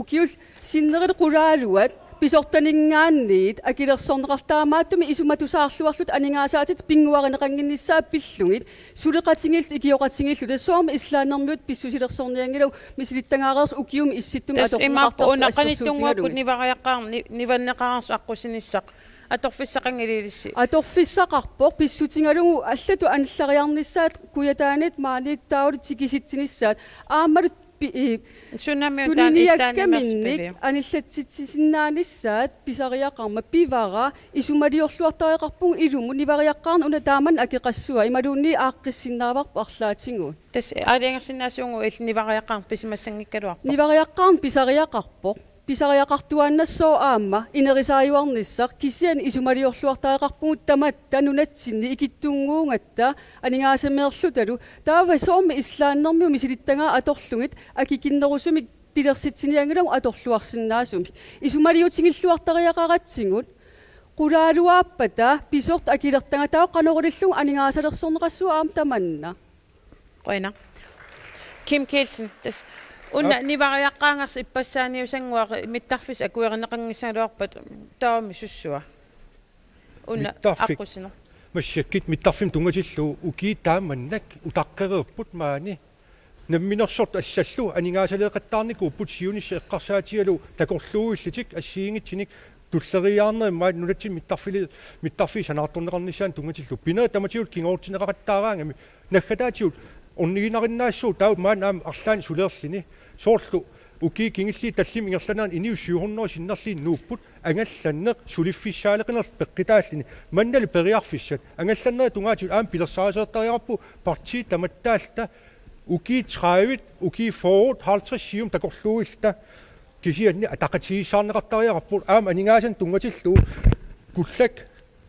Ukiut sinneri qulaaluat pisortaninngaanniit akilersorneqartartut taamaattumik isumatusaarluarlutik aningaasaatit pinnguarineqannginnissaat pillugit suleqatigiilluta ikioqatigiilluta soormi Islandermiut pissusilersornianngilagut misilittagaareersut ukiumi issittumi atorneqartartut assersuutigalugit. Nivariaqqaarneq, nivanneqareersoq aqqusinissaq atorfissaqanngilaq ilissi. Atorfissaqarpoq pissutigalugu allatut anillariarnissaat Kujataaniit maaniittaalu tikisitsinissaat aammalu pi-, i-, tuniniakkaminnik anillatsitsisinnaanissaat pisariaqarmat pivara isumaliorluartariaqarpugut ilumut nivariaqqaarneq una taamani akeqassua imaluunniit aaqqissinnaavarput arlaatigut. Tassa aalajangersinnaasugut illit nivariaqqaarneq pisimassanngikkaluarpoq. Nivariaqqaarneq pisariaqarpoq. Pisariaqartuaannassooq aamma inerisaajuarnissaq kisianni isumaliorluartariaqarpugut tamatta nunatsinni ikittunnguugatta aningaasameerlutalu taava soormi Islandermiut misilittagaat atorlugit akikinnerusumik pilersitsinianngilagut atorluarsinnaasumik. Isumaliutigilluartariaqaratsigu qulaaluaappata pisortat akilertagaat taava qanoq ilillugu aningaasalersorneqassaaq aamma tamanna. Qujanaq. Kim Kielsen, tassa una nivariaqqaarneq ippassaaniusannguaq mittarfissat akuerineqanngissagaluarpat taamaasilluta. Una aqqusineq. Massakkut mittarfimmut tunngatillugu ukiut tamannak utaqqereerput maani. Namminersortut allallu aningaasaleeqattaarnikuupput siunissaq eqqarsaatigalugu takorluuillutik assigiinngitsunik tulleriiaarnerit maani nunatsinni mittarfili-, mittarfiit sanaartorneqarnissaannut tunngatillugu. Pinerit tamatigut kinguartinneqaqattaaraangamik naggataatigut orniginarinnaassuugut taava maani aamma arlaannik suleerluni. Soorlu ukiut kingulliit tallimat ingerlaneranni inuit syv hundrede sinnerlugit nuupput angallanneq suliffissaaleqinerlu peqqutaalluni. Mannalu periarfissat angallannerit tungaatigut aamma pilersaarusiortariaqarpugut partiit tamattaalluta ukiut tredive, ukiut fyrre, halvtreds siumut takorluuilluta. Kisianni ataqatigiissaarneqartariaqarpugut aamma aningaasanik tunngatillugu Kullak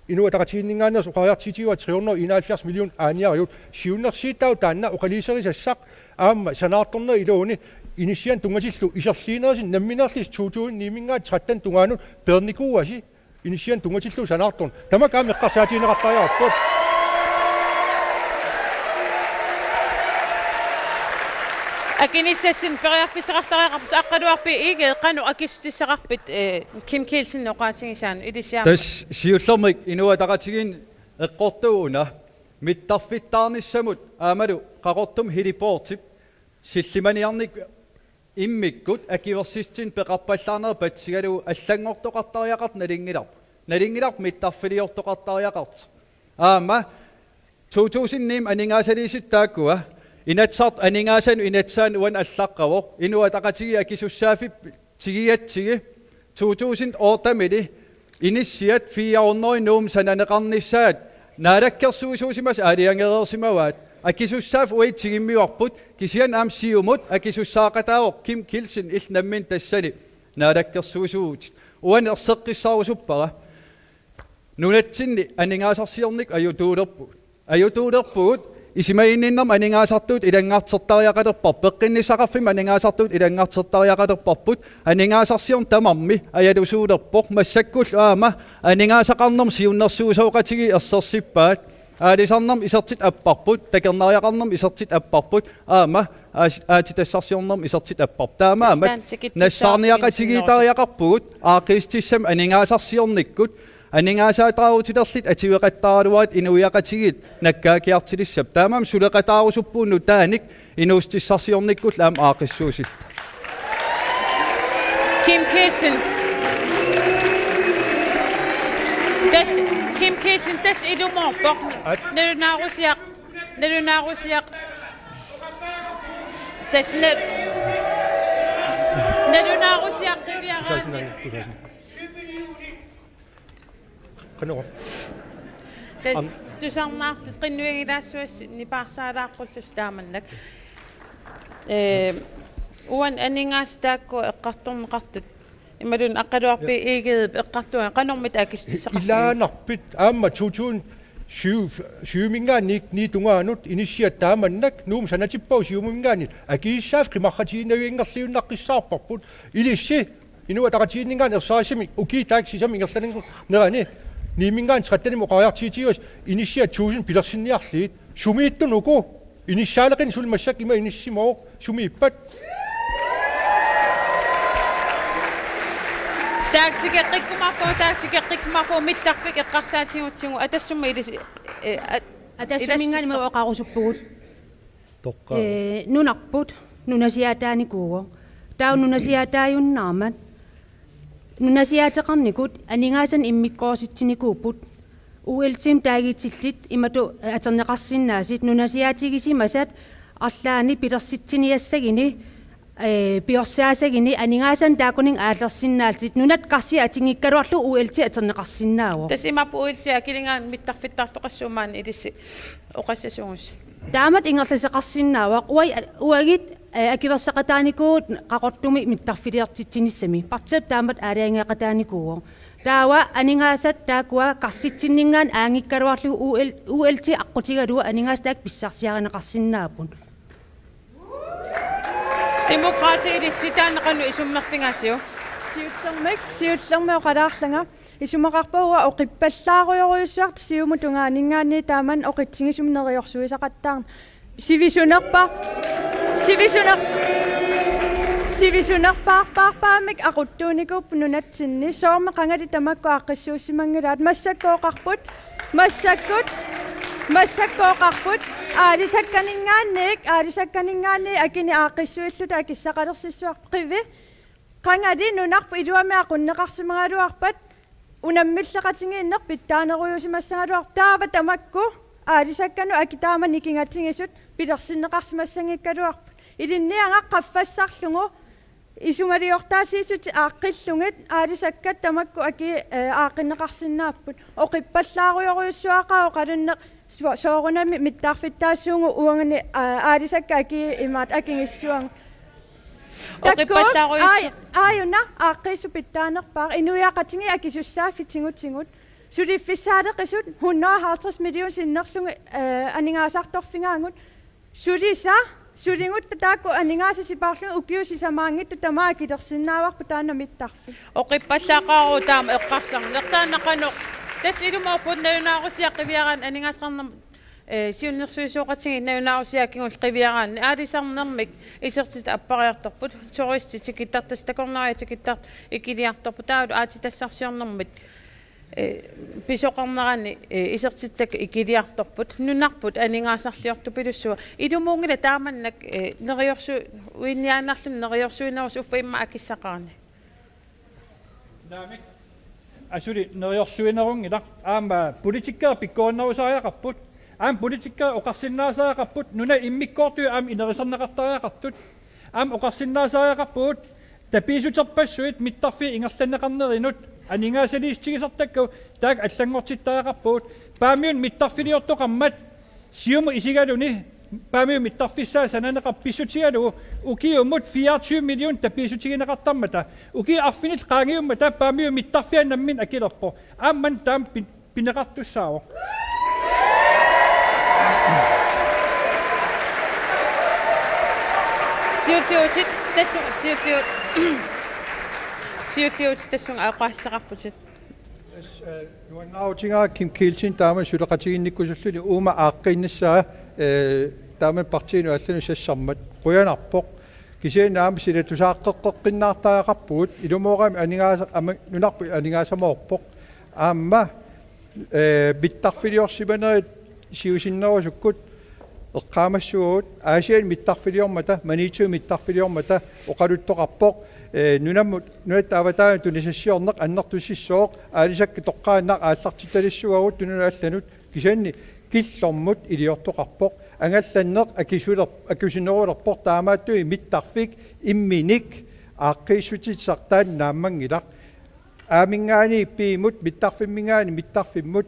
Inuit Ataqatigiinninngaanneersut oqariartuutigaat tre hundrede enoghalvfjerds million aaniarigut siunnersuutaa taanna oqaluuserisassaq aamma sanaartornerup iluani inissianik tunngatillugu iserliinerisinik nammineerlusi to tusind ni-minngaanniit tretten tungaanut peernikuuasi inissianik tunngatillugu sanaartorneq. Tamakku aamma eqqarsaatigineqartariaqarput. Akinissassinnik periarfissaqartariaqarpusi. Aqqaluaq B. Egede, qanoq akissutissaqarpit, eh, Kim Kielsenip oqaatigisaanut ilissiama? Tassa siullermik Inuit Ataqatigiinni eqqortuuna mittarfittaarnissamut aammalu Qaqortumi heliportip sillimaniarnikkut immikkut akuersissutinik peqarpallaarnerit patsigalugu allanngortoqartariaqartoq nalunngilarput. Nalunngilarput mittarfiliortoqartariaqartoq. Aamma to tusind ni-mi aningaasaliissutit taakkua Inatsisartut aningaasanut Inatsisaanni uani allaqqavoq, Inuit Ataqatigiit akisussaaffik tigigatsigu to tusind otte-mili inissiat fire hundrede Nuummut sananeqarnissaat naalakkersuisuusimasut aalajangereersimavaat. Akisussaaffik uagut tigummivarput, kisianni aamma Siumut akisussaaqataavoq Kim Kielsen illit nammineq tassani naalakkersuisuuvutit. Uani erseqqissarusuppara. Nunatsinni aningaasarsiornikkut ajutuulerpugut. Ajutuulerpugut, isumaginninnermik aningaasartuutit ilanngartertariaqalerparput, peqqinnissaqarfimmik aningaasartuutit ilanngartertariaqalerparput, aningaasarsiorneq tamarmi ajalusuulerpoq, massakkullu aamma aningaasaqarnermut siunnersuisoqatigiit ersersippaat, aalisarnermut isertitat apparput, takornariaqarnermut isertitat apparput, aamma aas-, aatsitassarsiornermut isertitat apparput. Taamaammat nassaarniaqatigiittariaqarpugut, aaqqiissutissamik aningaasarsiornikkut, aningaasaateqarutilerlutik atueqattaaraluaruit inuiaqatigiit nakkaakiartulissapput. Taamaammat suleqataarusuppugut nutaanik inuussutissarsiornikkullu aamma aaqqissuussillugit. Kim Kielsen. Tassa, Kim Kielsen, tassa ilumoorpoq. At- Nalunaarusiaq, nalunaarusiaq. Tassa na-, nalunaarusiaq qiviaraanni. Qanoq. Tassa tusarnaartut qinnuigilaassuassi nipaarsaalaaqqullugit taamannak. Ee, uani aningaasat taakku eqqartorneqartut. Imaluunniit Aqqaluaq B. Egedep eqqartugaa qanormita akissutissaqarfigiuk? Ilaanarpit aamma to tusind Syv-, syviminngaanniit niit tungaanut inissiat taamannak Nuummut sanatippagu Siumuminngaanniit akisussaaffiit qimarratiinnaviangerliunnaqqissaarparput. Ilissi Inuit Ataqatigiinninngaanniit ersarissumik ukiut taakku sisamat ingerlanerani niiminngaanniit trettenimut oqariartuutigivaat inissiat tusind pilersinniarlugit. Sumiittunuku inissaaleqineq suli massakkut ima inissimavoq, sumiippat? Taakku tikeqqikkumaarpagut, taakku tikeqqikkumaarpagut, mittarfik eqqarsaatigigatsigu, atassummi ilis-, eh, at-, Atassaminngaanniit ilastis- oqarusuppugut. Toqqaannaq. Ee, nunarput nunasiaataanikuuvoq. Taava nunasiaataajunnaarmat. Nunasiaateqarnikut aningaasanik immikkoortitsinikuupput. U L T-mik taaguutillit imatut atorneqarsinnaasut, nunasiaatigisimasat arlaannik pilersitsiniassaguni, ee, piorsaassaguni aningaasanik taakkuninnga aallarsinnaallutik, nunat karsiat atinngikkaluarlugu U L T atorneqarsinnaavoq. Tassa imaappoq U L T akiligaanni mittarfittartoqassuuvoq maani ilissi oqassasugut. Taamatut ingerlasoqarsinnaavoq. Uai-, uagut, eh, akuerseqataanikuuvugut Qaqortumi mittarfiliortitsinissami. Partiip taamatut aalajangeeqataanikuuvoq. Taava aningaasat taakkua karsitsinninngaanniit aanngikkaluarlugu U L-, U L T aqqutigalugu aningaasat taakku pissarsiarineqarsinnaapput. Demokraatit, ilissi taanna qanoq isummerfigaasiuk? Siullermik, siullermik oqalaarlanga. Isumaqarpunga oqippallaarujorujussuartut Siumup tungaaninngaanniit taamani oqitsigisumik neriorsuisaqattaarneq. Sivisunerpa-, sivisuner-, sivisunerpaarpaarpaamik aquttuunikuupput nunatsinni. Soormi qangali tamakku aaqqissuussimanngilaat? Massakkut oqarput, massakkut, massakkut oqarput. Aalisakkaninngaanniit, aalisakkaninngaanniit akini aaqqissuilluta akissaqalersissuarput. Qivi. Qangali nunarput iluamik aqunneqarsimagaluarpat unammilleqatigiinneq pitsaanerujuusimassagaluarpoq, taava tamakku aalisakkanut akit taama nikingatigisut pilersinneqarsimassanngikkaluarput. Ilinniagaq qaffassarlugu isumaliortaasiissutit aaqqillugit aalisakkat tamakku akii, eh, aaqqinneqarsinnaapput. Oqippallaarujorujussuaqaaq oqalunneq so-, soorunami mittarfittaassuugut uangani, aa, aalisakkat akii imaattoq akigissavagut. Taakku oqippallaarujussu- aaj-, aajuna aaqqiissut pitsaanerpaaq, inuiaqatigiit akisussaaffik tigutigut. Suliffissaaleqisut hundrede og halvtreds million sinnerlugit, eh, aningaasartorfigaagut. Sulisa, suligutta taakku aningaasat sipaarlugit ukiut sisamaanngitsut tamaat akilersinnaavarput taanna mittarfik. Oqippallaaqaaq taama eqqarsarneq taanna qanoq. Tassa ilumoorpoq nalunaarusiaq qiviaraanni aningaasaqarnermut, eh, siunnersuisoqatigiit nalunaarusiaq kingulleq qiviaraanni aalisarnermik isertitat appariartorput, turistit tikittartut, takornariat tikittartut ikiliartorput, taavalu aatsitassarsiornermit, eh, pisoqarnerani, eh, isertittakkat ikiliartorput, nunarput aningaasarliortupilussuaq. Ilumuunngilaq taamannak, eh, neriorsu-, uinniaannarluni neriorsuinerusoq uffa immaqa akissaqarani. Naamik. Asuli neriorsuinerunngilaq. Aamma politikkerit pikkorinnerusariaqarput. Aamma politikkerit oqarsinnaasariaqarput. Nunat immikkoortut aamma ineriartorneqartariaqartut. Aamma oqarsinnaasariaqarpugut. Tapiissuterpassuit mittarfiit ingerlanneqarnerinut aningaasaliissutigisartakkagut taakku allanngortittariaqarpugut. Paamiunut mittarfiliortoqarmat Siumut isigaluni Paamiut mittarfissaa sananeqarpoq pissutigalugu ukiumut fireogtyve million tapiissutigineqartarmata. Ukiut arfinillit qaangiummata Paamiut mittarfia nammineq akilerpoq. Aamma taama pin-, pineqartussaavoq. Siulliutit tassu-, siulliu-, siulliutit tassunga oqaaseqarputit. Tassa, eh, nuannaarutigaara Kim Kielsen taama suleqatigiinnikkusulluni uuma aaqqiinnissaa, eh, taama partiinut allanut sassarmat. Qujanarpoq. Kisianni aamma sila tusaaqqeqqeqqinnaartariaqarpugut. Ilumoorami aningaasa-, ama-, nunarput aningaasamoorpoq. Aamma, eh, mittarfiliorsimanerit siusinnerusukkut eqqaamassavagut Aasianni mittarfiliormata, Maniitsumi mittarfiliormata oqaluttoqarpoq, eh, nunamut, nunatta avataanut tunisassiorneq annertusissooq, aalisakkat toqqaannaq aallartittalissavagut tununut allanut, kisianni killormut iliortoqarpoq, angallanneq akisuler-, akisunerulerpoq, taamaattumik mittarfik imminik aaqqiissutissaq taanna naammanngilaq. Aaminngaanniit piimut, mittarfimminngaanniit mittarfimmut,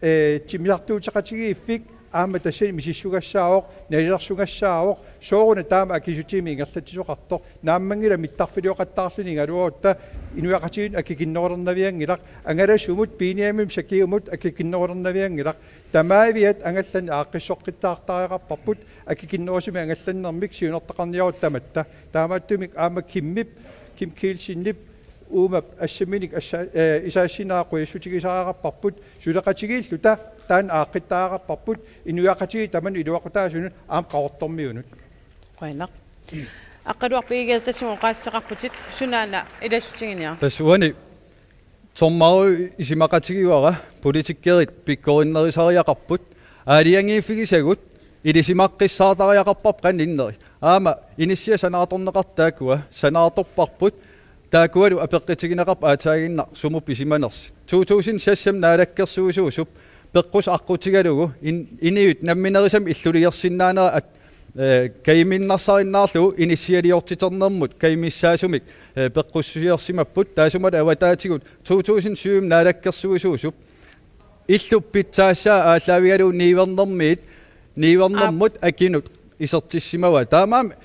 eh, timmisartuuteqatigiiffik, Aamma tassani misissugassaavoq, nalilersugassaavoq, sooruna taama akisutimik ingerlatsisoqartoq, naammanngilaq mittarfilioqattaarluni igaluarutta inuiaqatigiinnut akikinnerulernavianngilaq, angalasumut, piiniamimut, sakiumut akikinnerulernavianngilaq, tamaaviat angallanneq aaqqissoqqittaartariaqarparput, akikinnerusumik angallannermik siunertaqarniarutta tamatta, taamaattumik aamma Kimmip, Kim Kielsenip, uuma assamminik assa-, eh, isaassinaa qujassutigisariaqarparput, suleqatigiilluta taanna aaqqittariaqarparput, inuiaqatigiit tamanut iluaqutaasunut aamma Qaqortormiunut. Qujanaq. Aqqaluaq Pigge, tassunga oqaaseqarputit, sunaana ilassutiginia? Tassa uani tormaru isumaqatigivara, politikerit pikkorinnerusariaqarput, aalajangiiffigisagut, ilisimaqqissaartariaqarparput qanoq inneri. Aamma inissiat sanaartorneqartut taakkua sanaartorparput, taakkualu apeqqutigineqarpoq aatsaaginnaq sumut pisimanersoq. To tusind seks-imi naalakkersuisuusup peqqusoq aqqutigalugu in-, inuit namminerisami illuliorsinnaanera at-, eh, kajuminnersarinnaarlugu inissialiortiternermut kajumissaasumik, eh, peqqussiorsimapput, taassumalu avataatigut to tusind syv-imi naalakkersuisuusup illup pitsaassaa aallaavigalugu niuernermiit, niuernermut akinut isertissimavaat. Taamaammat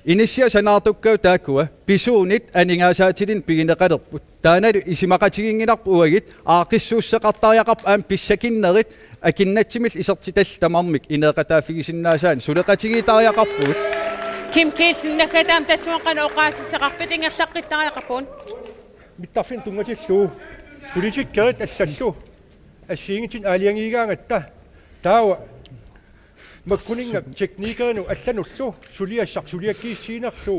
inissiat sanaartukkagut taakkua pisuunit aningaasaatilinnut pigineqalerput. Taannalu isumaqatiginngilarput uagut, aaqqissuusseqartariaqarput aamma pissakinnerit, akinnattumillu isertitallit tamarmik ineeqataaffigisinnaasaannik suleqatigiittariaqarpugut. Kim Kielsen, naggataa, tassunga qanoq oqaasissaqarpit, ingerlaqqittariaqarpugut. Mittarfinnut tunngatillugu politikerit allallu assigiinngitsunik aalajangiigaangatta, taava makkuninnga teknikerinut allanullu suliassaq suliakkiissiinerlu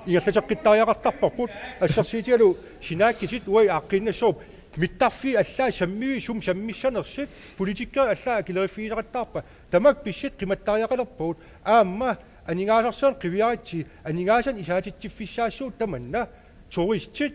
ingerlateqqittariaqartarparput. Assersuutigalugu sinaakkutit uagut aaqqiinnassooq, mittarfiit allaat sammiviit sumut sammissanersut, politikerit allaat akileriffigisaqattaarput. Tamakku pissutsit qimattariaqalerpagut. Aamma aningaasarsiorneq qiviaritsi, aningaasanik isaatitsiffissaassuugut tamanna, turistit,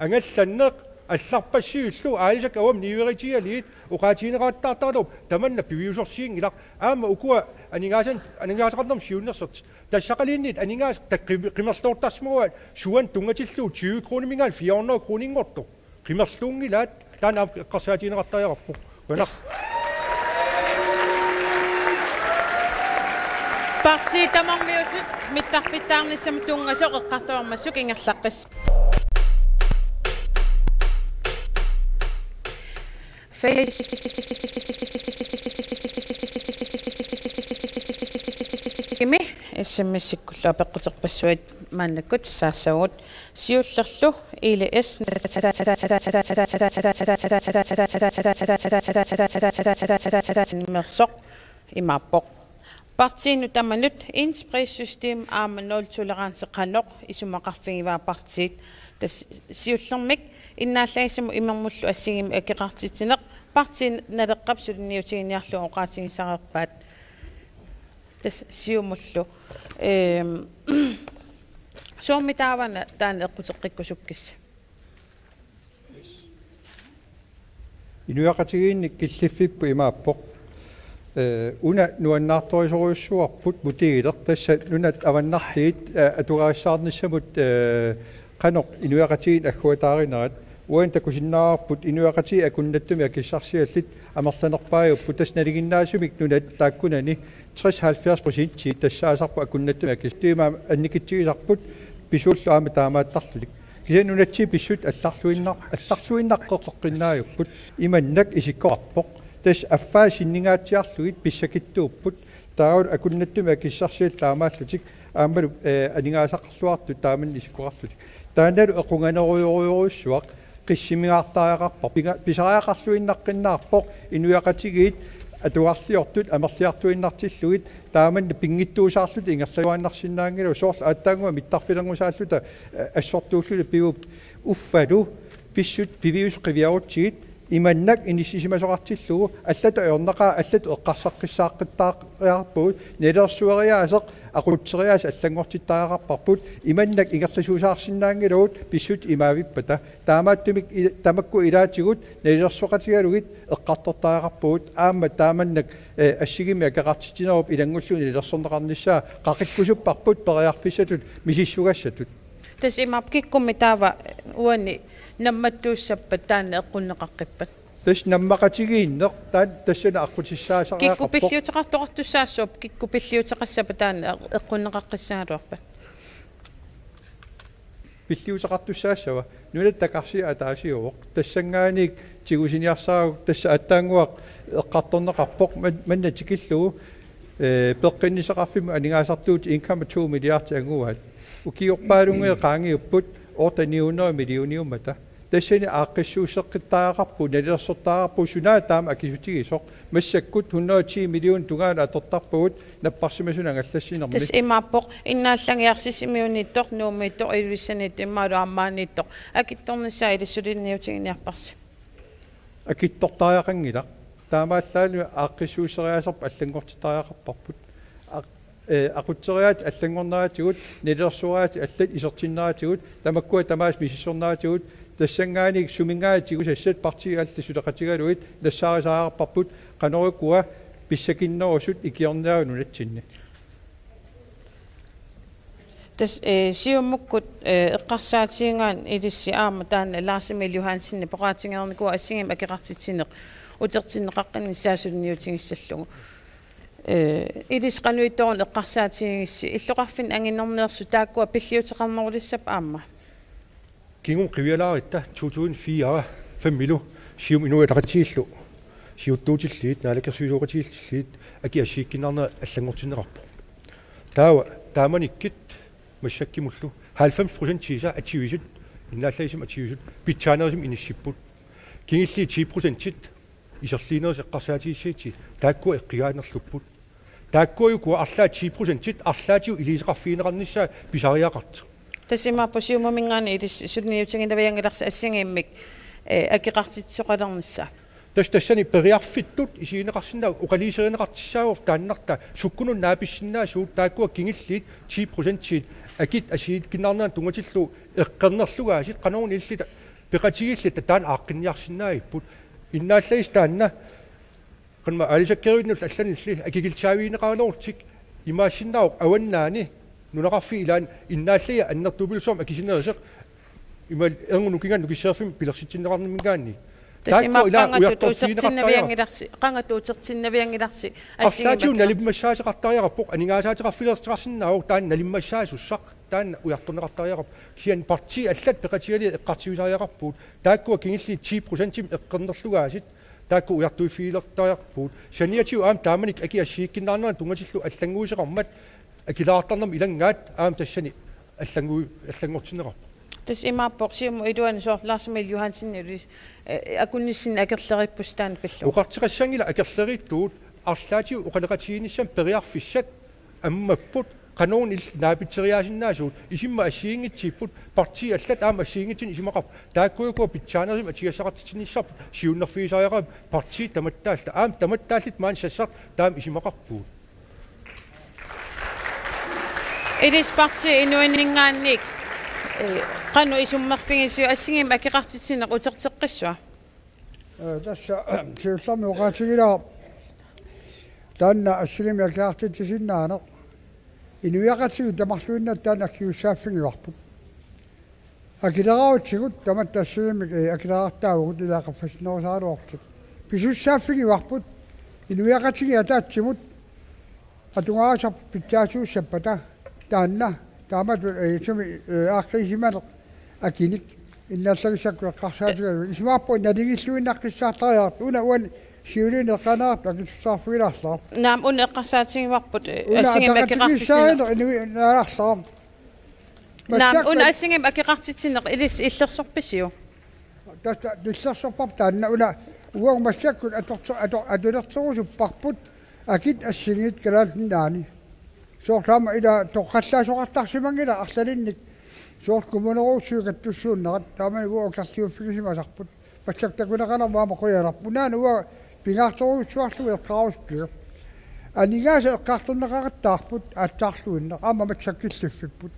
angallanneq, allarpassuillu aalisakkat avammut niueritigalugit oqaatigineqattaartaralugu, tamanna piviusorsiunngilaq. Aamma ukua aningaasan-, aningaasaqarnermut siunnersortut, tassaqalinnit aningaasat tak-, qim-, qimerloortarsimaguaat, suanik tunngatillugu tyve kroniminngaanniit fire hundrede kroninngortoq. Qimerluunngilaat, taanna aamma eqqarsaatigineqartariaqarpoq. Qujanaq. Partiit tamarmiusut mittarfittaarnissamut tunngasoq eqqartormassuk ingerlaqqissaaq. Facebookimi S M S-ikkullu apeqquterpassuit maannakkut saassaagut. Siullerlu I L S Niuersoq imaappoq: Partiinut tamanut ensprissystemet aamma nul tolerance qanoq isumaqarfigivaa partiit? Tassa siullermik innaallagissamut imermullu assigiimmik akeqartitsineq, Partii Naleqqap suliniutiginiarlugu oqaatigisareerpaat. Tassa Siumullu. Ehm, soormi taava taanna eqquteqqikkusukkissi? Inuiaqatigiinni killiffipput imaappoq: Ee, una nuannaartorisorujussuarput modelit, tassa nunat avannarliit, ee, atugarissaarnissamut, ee, qanoq inuiaqatigiit agguataarinerat. Uani takusinnaavarput inuiaqatigiit akunnattumik akissarsiallit amerlanerpaajupput, tassa nalinginnaasumik nunat taakkunani tres halvfjerds procent tassaasarput akunnattumik akis-, tiimaam annikitsigisarput pisuullu aamma taamaattarlutik. Kisianni nunatsinni pissutsit allarluinnar-, allarluinnaqqeqqinnaajuppoq, imannak isikkoqarpoq. Tassa affaa sinningaatsiarlugit pissakitsuupput. Taavalu akunnattumik akissarsiallit taamaallutik aammalu, ee, aningaasaqarluartut taamannak isikkoqarlutik. Taannalu equnganerujorujussuaq qissimingaartariaqarpoq, pinga-, pisariaqarluinnaqqinnaarpoq, inuiaqatigiit atugarliortut amerliartuinnartillugit taamannak pinngitsuusaarlutik ingerlajuaannarsinnaanngilagut, soorlu aatsaannguaq mittarfilerngussaalluta, ee, assortuulluta pivugut. Uffalu pissutsit piviusut qiviarutsigit imannak inissisimasoqartillugu, allatut ajornaqaaq, allatut eqqarsaqqisaaqqittariaqarpugut, nalilersueriaaseq aqutseriaaseq allanngortittariaqarparput, imannak ingerlasuusaarsinnaanngilagut pissutsit imaavippata. Taamaattumik i-, tamakku ilaatigut nalilersoqatigalugit eqqartortariaqarpugut, aamma taamannak, ee, assigiimmik akeqartitsinerup ilanngullugu nalilersorneqarnissaa qaqikkusupparput periarfissatut misissugassatut. Tassa imaappoq, kikkummi taava uani nammattuussappat taanna eqqunneqaqqippat? Tassa nammaqatigiinneq taanna tassani aqqutissaasariaqarpoq. Kikkut pilliuteqartoqartussaassuupput, kikkut pilliuteqassappat taanna eqqunneqaqqissagaluarpat? Pilliuteqartussaassava? Nunatta takarsi ataasiuvoq. Tassanngaanniit tigusiniarsarakkit tassa aatsaannguaq eqqartorneqarpoq man-, manna tikillugu, eh, peqqinnissaqarfimmut aningaasartuutit en komma to milliardi anguaat. Ukiorpaalunnguit qaangiupput otte ni hundrede millioniummata. Tassani aaqqissuusseqqittariaqarpugut, nalilersortariaqarpugut, sunaana taama akisutigisoq. Massakkut hundrede ti millionit tungaanut atortarpagut napparsimasunut angallassinermi. Tassa imaappoq: Innaallagiaq, Sisimiuniittoq, Nuummiittoq, Ilulissaniittoq imaluunniit aamma maaniittoq akitsornissaa ilissi suliniutiginiarparsi? Akitsortariaqanngilaq. Taamaallaat aaqqissuusseriaaserput allanngortittariaqarparput. Aq-, eh, aqutseriaatsit allanngorneratigut, nalilersoriaatsit allat isertinneratigut, tamakkua tamaasa misissorneratigut, tassanngaanniit suminngaanniit tigusassat partiit allat suleqatigalugit nassaarisariaqarparput, qanorukua pissakinnerusut ikiorniarutta nunatsinni. Tassa, eh, Siumukkut, eh, eqqarsaatigigaanni ilissi aamma taanna Lars Emil Johansenip oqaatigereernikuuvoq assigiimmik akeqartitsineq utertinneqaqqinnissaa suliniutigissallugu. Eh, ilissi qanoq ittoq una eqqarsaatigigissi, illoqarfinni anginerneersut taakkua pilliuteqarnerulissapput aamma? Kingumut qivialaaritta to tusind fire fem-ilu Siumup Inuit Ataqatigiillu siuttuutillugit, naalakkersuisooqatigiillutillu akit assigiikkunnaarnerat allanngortinneqarpoq. Taava taamanikkut massakkut halvfems procentiisa atuisut, innaallagissamik atuisut, pitsaanerusumik inissipput. Kingulliit ti procentit iserliinerusut eqqarsaatigissagatsigu, taakkua eqqugaanerlupput. Taakkuuku arlaat ti procentit arlaatigut iliuuseqarfigineqarnissaa pisariaqartoq. Tassa imaappoq Siumuminngaanniit ilissi suliniutiginavianngilarsi assigiimmik, eh, akeqartitsisoqalernissaa. Tassa tassani periarfittut isigineqarsinnaavoq, oqaluuserineqartussaavoq taannartaa, sukkunut naapissinnaasugut, taakkua kingulliit ti procentit akit assigiikkunnaarneranut tunngatillugu eqqornerlugaasut, qanoruna ililluta peqatigiilluta taanna aaqqinniarsinnaagipput. Innaallagissi taanna qanma aalisakkeruinnullu allanullu akikillisaavigineqaraluarlutik, imaassinnaavoq avannaani nunaqarfiit ilaanni innaallagiaq annertuumik suut akisunerisut, imaluunniit erngup nukinganik nukisserfimmi pilersitsinneqarnerminngaanniit. Tassa imaappoq ilaa qangatut ujartorfigineqartariaqarpoq. Utertinnavianngilarsi, qangatut utertinnavianngilarsi assigiimmik. Arlaatigut akeqartitsineq. Nalimmassaasoqartariaqarpoq, aningaasaateqarfilersorneqarsinnaavoq, taanna nalimmassaasussaaq, taanna ujartorneqartariaqarpoq. Kisianni partiit allat peqatigalugit eqqartuisariaqarpugut, taakkua kingulliit ti procentimik eqqornerlugaasut, taakku ujartuiffigilertariaqarpugut. Saniatigut aamma taamanikkut akit assigiikkunnaarneranut tunngatillugu allannguisoqarmat akileraartarnermut ilanngaat aamma tassani allanngui-, allanngortinneqarpoq. Tassa imaappoq Siumup iluani soorlu Lars Emil Johansen ilis-, eh, akunnissinni akerleriippusi taanna pillugu. Oqartoqassanngilaq akerleriittugut, arlaatigut oqaloqatigiinnissamut periarfissat ammapput, qanoruna ililluta naapitseriaasinnaasugut, isummat assigiinngitsuupput, partiit allat aamma assigiinngitsunik isumaqarput, taakkuuku pitsaanerusumik atugassaqartitsinissarput siunnerfigisariaqarput, partiit tamatta allat, aamma tamatta allat maani sassartut taama isumaqarpugut. Ilissi partiit Inuininngaanniit, eh, qanoq isummerfigisiuk assigiimmik akeqartitsineq uterteqqissuat? Eh, tassa siullermik oqaatigilaarpoq taanna assigiimmik akeqartitsisinnaaneq. Inuiaqatigiit tamarluinnaat taanna akisussaaffigivarput. Akileraarutigut tamatta assigiimmik, eh, akileraartaavugut, ilaa qaffasinnerusaraluartut. Pisussaaffigivarput inuiaqatigiit ataatsimut atugarisarput pitsaasuussappata taanna, taamatut, eh, sumi, eh, aaqqiisimaneq akinik innaallagissakkut eqqarsaatigalugu. Isumaqarpunga nalugilluinnaqqissaartariaqartoq, una uani siuliini eqqaaneqartoq akisussaqarfigilaarlara. Naamik, una eqqarsaatigivarput, eh, una assigiimmik akeqartitsineq. Ataqatigiissaarineq inuiaalaarlara. Naamik, massakkut una assigiimmik akeqartitsineq ilissi illersorpisiuk? Tassa illersorparput taanna, una uagut massakkut atorto-, ato-, atulersorusupparput akit assigiit Kalaallit Nunaanni. Soorlu aamma ilaa torrallaasoqartarsimanngilaq arlalinnik, soorlu kommunerujussuit kattussuunnerat, taamani uagut akerliuffigisimasarput. Massakkut takuneqalermat aamma qujanarpoq. Unaana uanga pingaartorujussuarlugu eqqaarusuppunga. Aningaasat eqqartorneqaqattaarput aatsaarluinnaq, aamma massakkut killiffipput.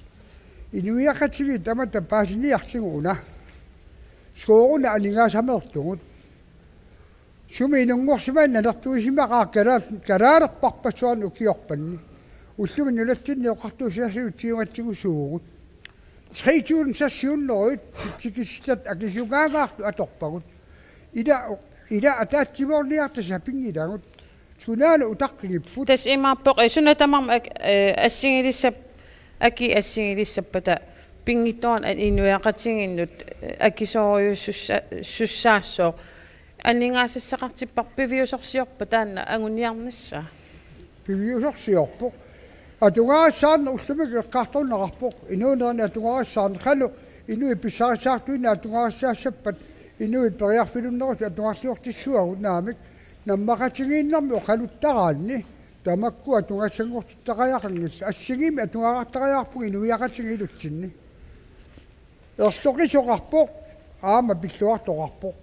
Inuiaqatigiit tamatta paasiniartigu una. Sooruna aningaasameertugut. Sumi inunngorsimasoq nanertuusimaqaaq kalaal-, kalaalerparpassuarnik ukiorpanni. Ullumi nunatsinni oqartussaassutigigatsigu suugut. Tre tusind seks hundrede tikitsisat akisugaangaartut atorpagut. Ila o-, Ila ataatsimoorniartut sapinngilagut. Sunaana utaqqigipput. Tassa imaappoq, eh, suna tamarmi ak-, eh, assigilissap-, aki assigilissappata pinngitsoorani inuiaqatigiinnut, eh, akisoorujussussa-, -sussaassaaq. Aningaasassaqartipparput piviusorsiorpa taanna anguniarnissaa? Piviusorsiorpoq. Atugarissaarneq ullumikkut eqqartorneqarpoq. Inuunerni atugarissaarneq qanoq inuit pissarissaartuinnaq atugarissaassappat inuit periarfilunnerusut atugarliortissavagut naamik. Nammaqatigiinnermi oqaluttaraanni tamakku atugassanngortittariaqanngillat. Assigiimmik atugaqartariaqarpugut inuiaqatigiit ilutsinni. Erloqisoqarpoq, aamma pilluartoqarpoq.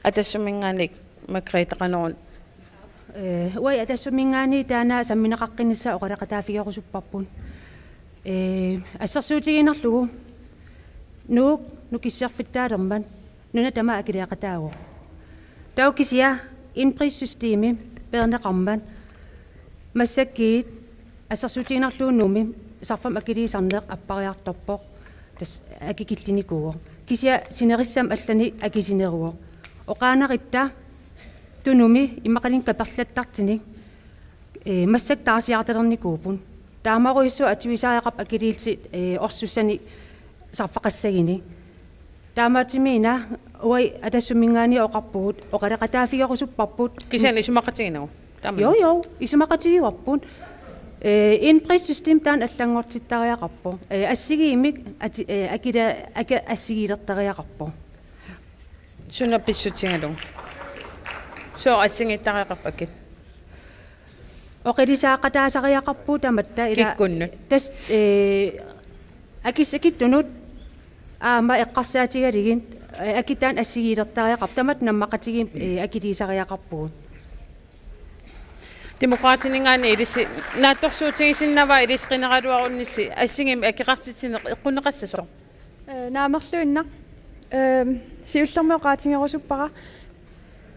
Atassumminngaanniit Margrethe Qanorun. Eh, uai Atassumminngaanniit taanna sammineqaqqinnissaq oqaloqataaffigerusupparput. Eh, assersuutigiinnarlugu Nuuk nukissiorfittaalermat nuna tamaat akiliaqataavoq. Taava kisianni indprissystemi peerneqarmat massakkut assersuutigiinnarlugu Nuummi sarfamik akiliisarneq appariartorpoq, tassa akikillinikuuvoq. Kisianni sinerissamik allanik akisineruvoq. Oqaannarutta Tunumi immaqaluunniit kaperlattartunik, eh, massakkut taarsiartalernikuupput. Taamaarujussuaq atuisariaqarpoq akiliillutik, eh, orsussanik sarfaqassaginik. Taamaattumik-una uai Atassumminngaanniit oqarpugut oqaloqataaffigerusupparput. Kisianni isumaqatigiinnagu. Taama. Jo, jo, isumaqatigiuarput. Eh, indprissystem taanna allanngortittariaqarpoq. Eh, assigiimmik ati-, eh, akila-, aki assigiilertariaqarpoq. Suna pissutigalugu? Sooq assigiittariaqarpat akit? Oqilisaaqataasariaqarpugut tamatta ila. Kikkunnut? Tassa, eh, akis-, akittunut aamma eqqarsaatigalugit, eh, akit taanna assigiilertariaqarpoq, tamatta nammaqatigiit, eh, akiliisariaqarpugut. Demokraatininngaanniit ilissi naatsorsuutigisinnaavaa, ilissi qineraluarunnissi assigiimmik akeqartitsineq eqqunneqassasoq? Eh, naamerluinnaq. Ehm, siullermik oqaatigerusuppara.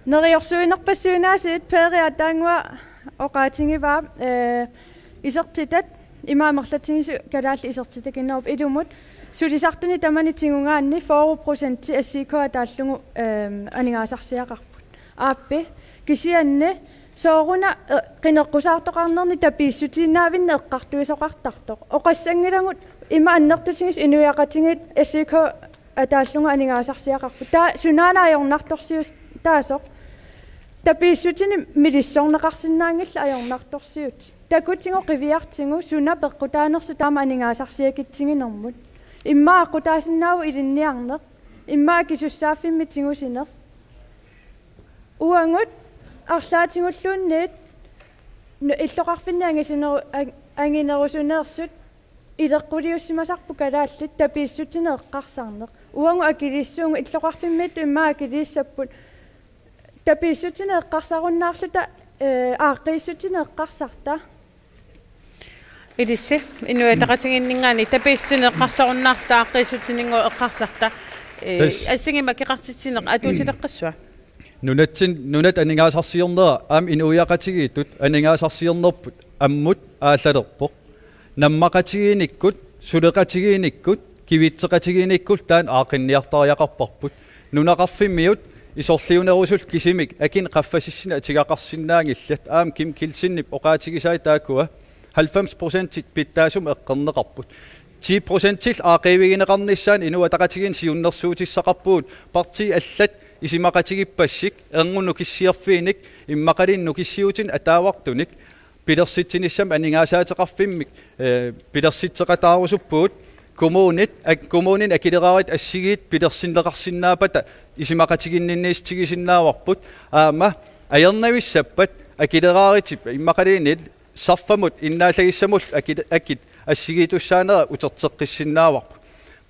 Neriorsuinerpassuit aasiit Peeri aatsaannguaq oqaatigivaa, eh, isertitat ima amerlatigisut kalaallit isertitakinnerupput ilumut sulisartuni tamani tigugaanni fyrre procenti S I K ataallugu, ehm, aningaasarsiaqarput. Aappi, kisianni sooruna, eh, qineqqusaartoqarnerni tapiissutiinnaavinni eqqartuisoqartartoq. Oqassanngilagut ima annertutigisut inuiaqatigiit S I K ataallugu aningaasarsiaqarput. Taava sunaana ajornartorsiut taasoq. Tapiissutinik milissorneqarsinnaanngillat ajornartorsiut. Takutigut qiviartigu suna peqqutaanersoq taama aningaasarsiakitsiginermut. Immaqa aqqutaasinnaavoq ilinniarneq. Immaqa akisussaaffimmik tigusineq. Uagut arlaatigulluunniit nu-, illoqarfinni angisineru-, ang-, anginerusuneersut ileqquliussimasarput kalaallit tapiissutinik eqqarsarneq. Uagut akiliissuugut, illoqarfimmiittut immaqa akiliissapput. Tapiissutinik eqqarsarunnaarluta, eh, aaqqiissutinik eqqarsarta. Ilissi, Inuit Ataqatigiinninngaanniit tapiissutinik eqqarsarunnaarluta aaqqiissutinik eqqarsarta. Eh, tassa. Assigiimmik akeqartitsineq atuutileqqissava? Nunatsin-, nunat aningaasarsiornera aamma inuiaqatigiittut aningaasarsiornerput ammut aallalerpoq. Nammaqatigiinnikkut, suleqatigiinnikkut, kivitseqatigiinnikkut taanna aaqqinniartariaqarparput. Nunaqarfimmiut isorliunerusullu kisimik akinik qaffasissineq atugaqarsinnaanngillat, aamma Kim Kielsenip oqaatigisai taakkua halvfems procentit pitsaasumik eqqorneqarput. Ti procentillu aaqqiivigineqarnissaanut Inuit Ataqatigiinni siunnersuutissaqarpugut, partiit allat isumaqatigiippassuk, ernup nukissiorfiinik, immaqaluunniit nukissiuutinik ataavartunik, pilersitsinissamik aningaasaateqarfimmik, eh, pilersitseqataarusuppugut, kommunit, ak-, kommunini akileraaritit assigiit pilersinneqarsinnaappata isumaqatiginninniissutigisinnaavarput, aamma ajornavissappat akileraaritip immaqaluunniit sarfamut innaallagissamullu akit, akit assigiitussaanera uterteqqissinnaavarput.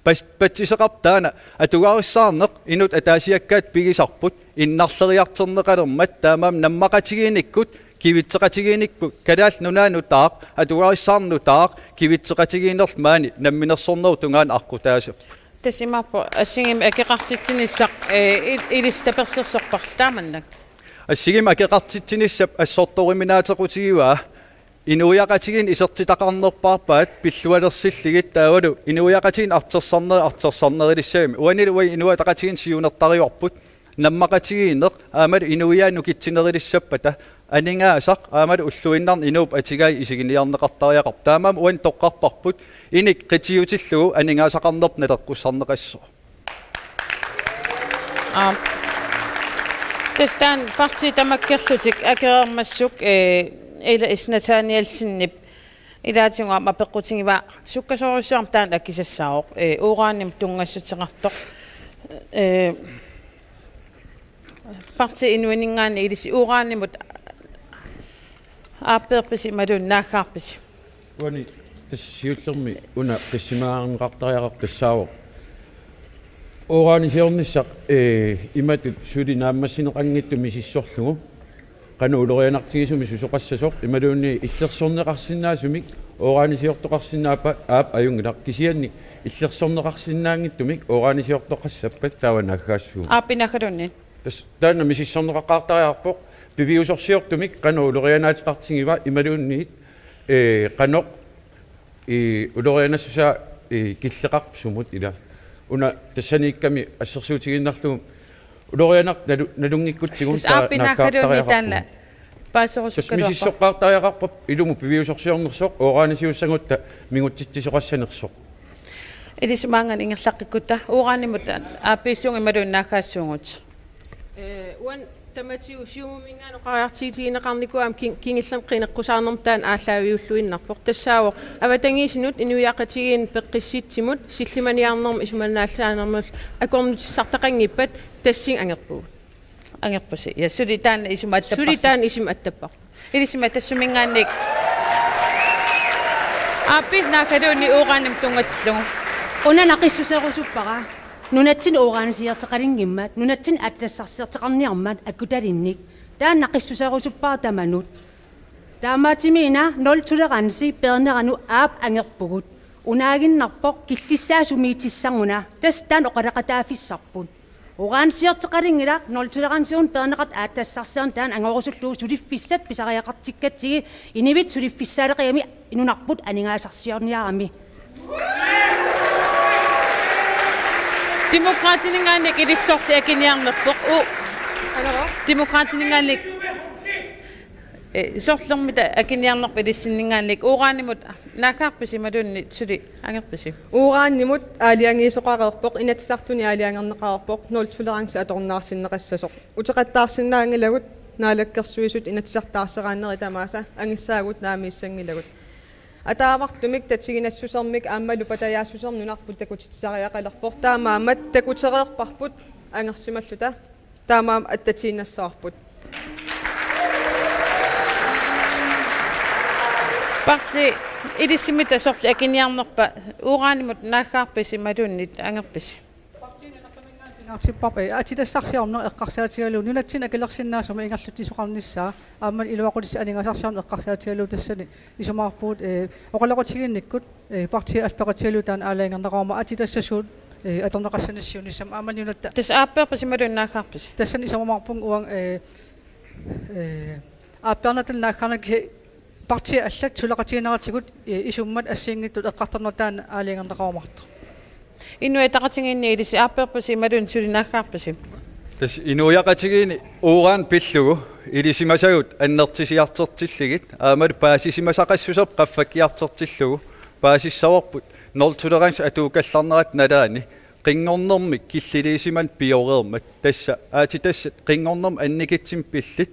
Pas-, patsiseqarpoq taanna atugarissaarneq inuk ataasiakkaatut pigisarput, innarleriartorneqalermat, taamaammat nammaqatigiinnikkut, kivitseqatigiinnikkut, Kalaallit Nunaat nutaaq, atugarissaarneq nutaaq, kivitseqatigiinnerlu maani namminersornerup tungaanut aqqutaasoq. Tassa imaappoq assigiimmik akeqartitsinissaq, eh, il-, ilissi tapersersorparsi taamannak. Assigiimmik akeqartitsinissap assortoruminaatequtigivaa inuiaqatigiinni isertitaqarnerpaarpaat pillualersullugit taavalu inuiaqatigiinni artorsarneri artorsarnerilissagami. Uanilu uagut Inuit Ataqatigiinni siunertarivarput. nammaqatigiinneq aammalu inuiaat nukitsinerulissappata aningaasaq aammalu ulluinnarni inuup atigai isiginiarneqartariaqarpoq. Taamaammat uani toqqarparput inik qitiutillugu aningaasaqarnerput naleqqussarneqassasoq. Aap. Tassa taanna partiit tamakkerlutik akereermassuk, eh, Ila Is Nathanielsenip ilaatigut aamma apeqqutigivaa sukkasoorujussuarmik taanna akisassaavoq, eh, uranimut tunngassuteqartoq. Eh, Partii Inuininngaanniit ilissi uranimut aappeerpisi imaluunniit naaggaarpisi? Uani tassa siullermik una qissimaareqartariaqartoq tassaavoq uranisiornissaq, eh, imatut suli naammassineqanngitsumik misissorlugu qanoq ulorianartigisumik susoqassasoq imaluunniit illersorneqarsinnaasumik uranisiortoqarsinnaappat aap ajunngilaq, kisianni illersorneqarsinnaanngitsumik uranisiortoqassappat taava naaggaassuuvoq. Aap, naaggaluunniit. Tassa taanna misissorneqaqaartariaqarpoq piviusorsiortumik qanoq ulorianaateqartigiva imaluunniit, eh, qanoq, eh, ulorianassusaa, eh, killeqarpoq sumut ila. Una tassaniikkami assersuutigiinnarlugu ulorianartut nalu-, nalunngikkutsigu. Tassa taava aap, naaggaartariaqarpugut. Naaggaluunniit taanna paaserusukkaluarpoq. Tassa misissoqqaartariaqarpoq ilumut piviusorsiornersoq uranisiussagutta mingutsitsisoqassanersoq. Ilissi maanngaanniit ingerlaqqikkutta uranimut aappiissuunga imaluunniit naaggaassuugut? Eh, uani tamatigut Siumuminngaanniit oqariartuutigineqarnikuugama kin-, kingullermik qineqqusaarnermut taanna aallaaviulluinnarpoq. Tassaavoq avatangiisinut inuiaqatigiinnut peqqissutsimut sillimaniarnermut isumannaalliaannarnermullu akornutissartaqanngippat tassunga angerpugut. Angerpusi. Ja suli taanna isuma attapparsi. Suli taanna isuma attapparput. Ilissi Tassuminngaanniit. Aap, naaggaluunniit uranimut tunngatillugu. Una naqissuserusuppara. Nunatsinni uranisiortoqalinngimmat, nunatsinni aatsitassarsiortoqarniarmat akutalinnik. Taanna naqissuserusuppara tamanut. Taamaattumik una nul tolerance peerneranut aap angerpugut. Unaaginnarpoq killissaa sumiitissaguna. Tassa taanna oqaloqataaffissarput. Uranisiortoqalinngilaq, nul toleranceunut peerneqartut aatsitassarsiorneq taanna angorusullugu suliffissat pisariaqartikkatsigit inuit suliffissaaleqigamik nunarput aningaasarsiorniarami. Demokraatininngaanniit ilissi sorleq akiniarnerpoq. U-, Demokraatininngaanniit, eh, sorlermita akiniarnerpoq ilissinninngaanniit uranimut naaggaarpisi imaluunniit suli angerpisi? Uranimut aalajangiisoqareerpoq, Inatsisartuni aalajangerneqareerpoq, nul tolerance atorneqarsinneqassasoq. Uteqattaarsinnaanngilagut Naalakkersuisut inatsisartut taarseraannerit tamaasa angissaagut naammassanngilagut. Ataavartumik tatiginassusermik aammalu patajaassusermik nunarput takutitsisariaqalerpoq. Taamaammat takutereerparput angersimalluta. Taamaammat attatiinnassavarput. Partii, ilissimmita sorleq akiniarnerpa uranimut naaggaarpisi imaluunniit angerpisi? Pingaartipparput, eh, aatsitassarsiorneq eqqarsaatigalugu nunatsinni akilersinnaasumik ingerlatsisoqarnissaa aamma iluaqutissat aningaasarsiorneq eqqarsaatigalugu tassani isumaarpugut, eh, oqaloqatigiinnikkut, eh, partiit aallaavigalugu taanna aalajangerneqarmat aatsitassasuut, eh, atorneqassanik siunissami aamma nunatta. Tassa aappeerpisi imaluunniit naaggaarpisi? Tassani isumaqarpunga uanga, eh, eh, aappeernata naaggaarnata kisianni partiit allat suleqatigineratigut, eh, isummat assigiinngitsut eqqartornerat taanna aalajangerneqarumaartoq. Inuit Ataqatigiinni ilissi aappeerpisi imaluunniit suli naaggaarpisi? Tassa inuiaqatigiinni uran pillugu ilisimasagut annertusiartortillugit aammalu paasisimasaqassuserput qaffakkiartortillugu paasissavarput nul tolerance atuukkallarnerata nalaani qinngornermik killiliisimaneq pioreermat, tassa aatsitassat qinngornermik annikitsunik pillit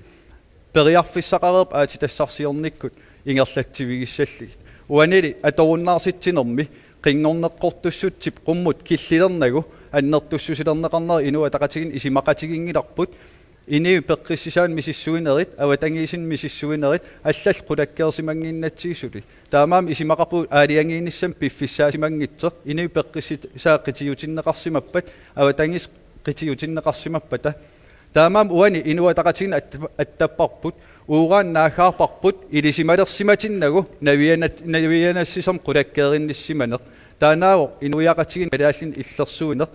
periarfissaqareerput aatsitassarsiornikkut ingerlatsivigissallugit. Uanili atorunnaarsitsinermi qinngorneqqortussutsip qummut killilernagu annertussusilerneqarnera Inuit Ataqatigiinni isumaqatiginngilarput, inuit peqqissusaannik misissuinerit, avatangiisinnik misissuinerit, allallu qulakkeersimannginnatsigit suli. Taamaammat isumaqarpugut aalajangiinissamut piffissaasimanngitsoq, inuit peqqissusaat qitiutinneqarsimappat, avatangiisit qitiutinneqarsimappata. Taamaammat uani Inuit Ataqatigiinni atta-, attapparput, uran naaggaarparput, ilisimalersimatinnagu navianat-, navianassusermik qulakkeerinnissimaneq. Taannaavoq inuiaqatigiinni kalaallinik illersuineq.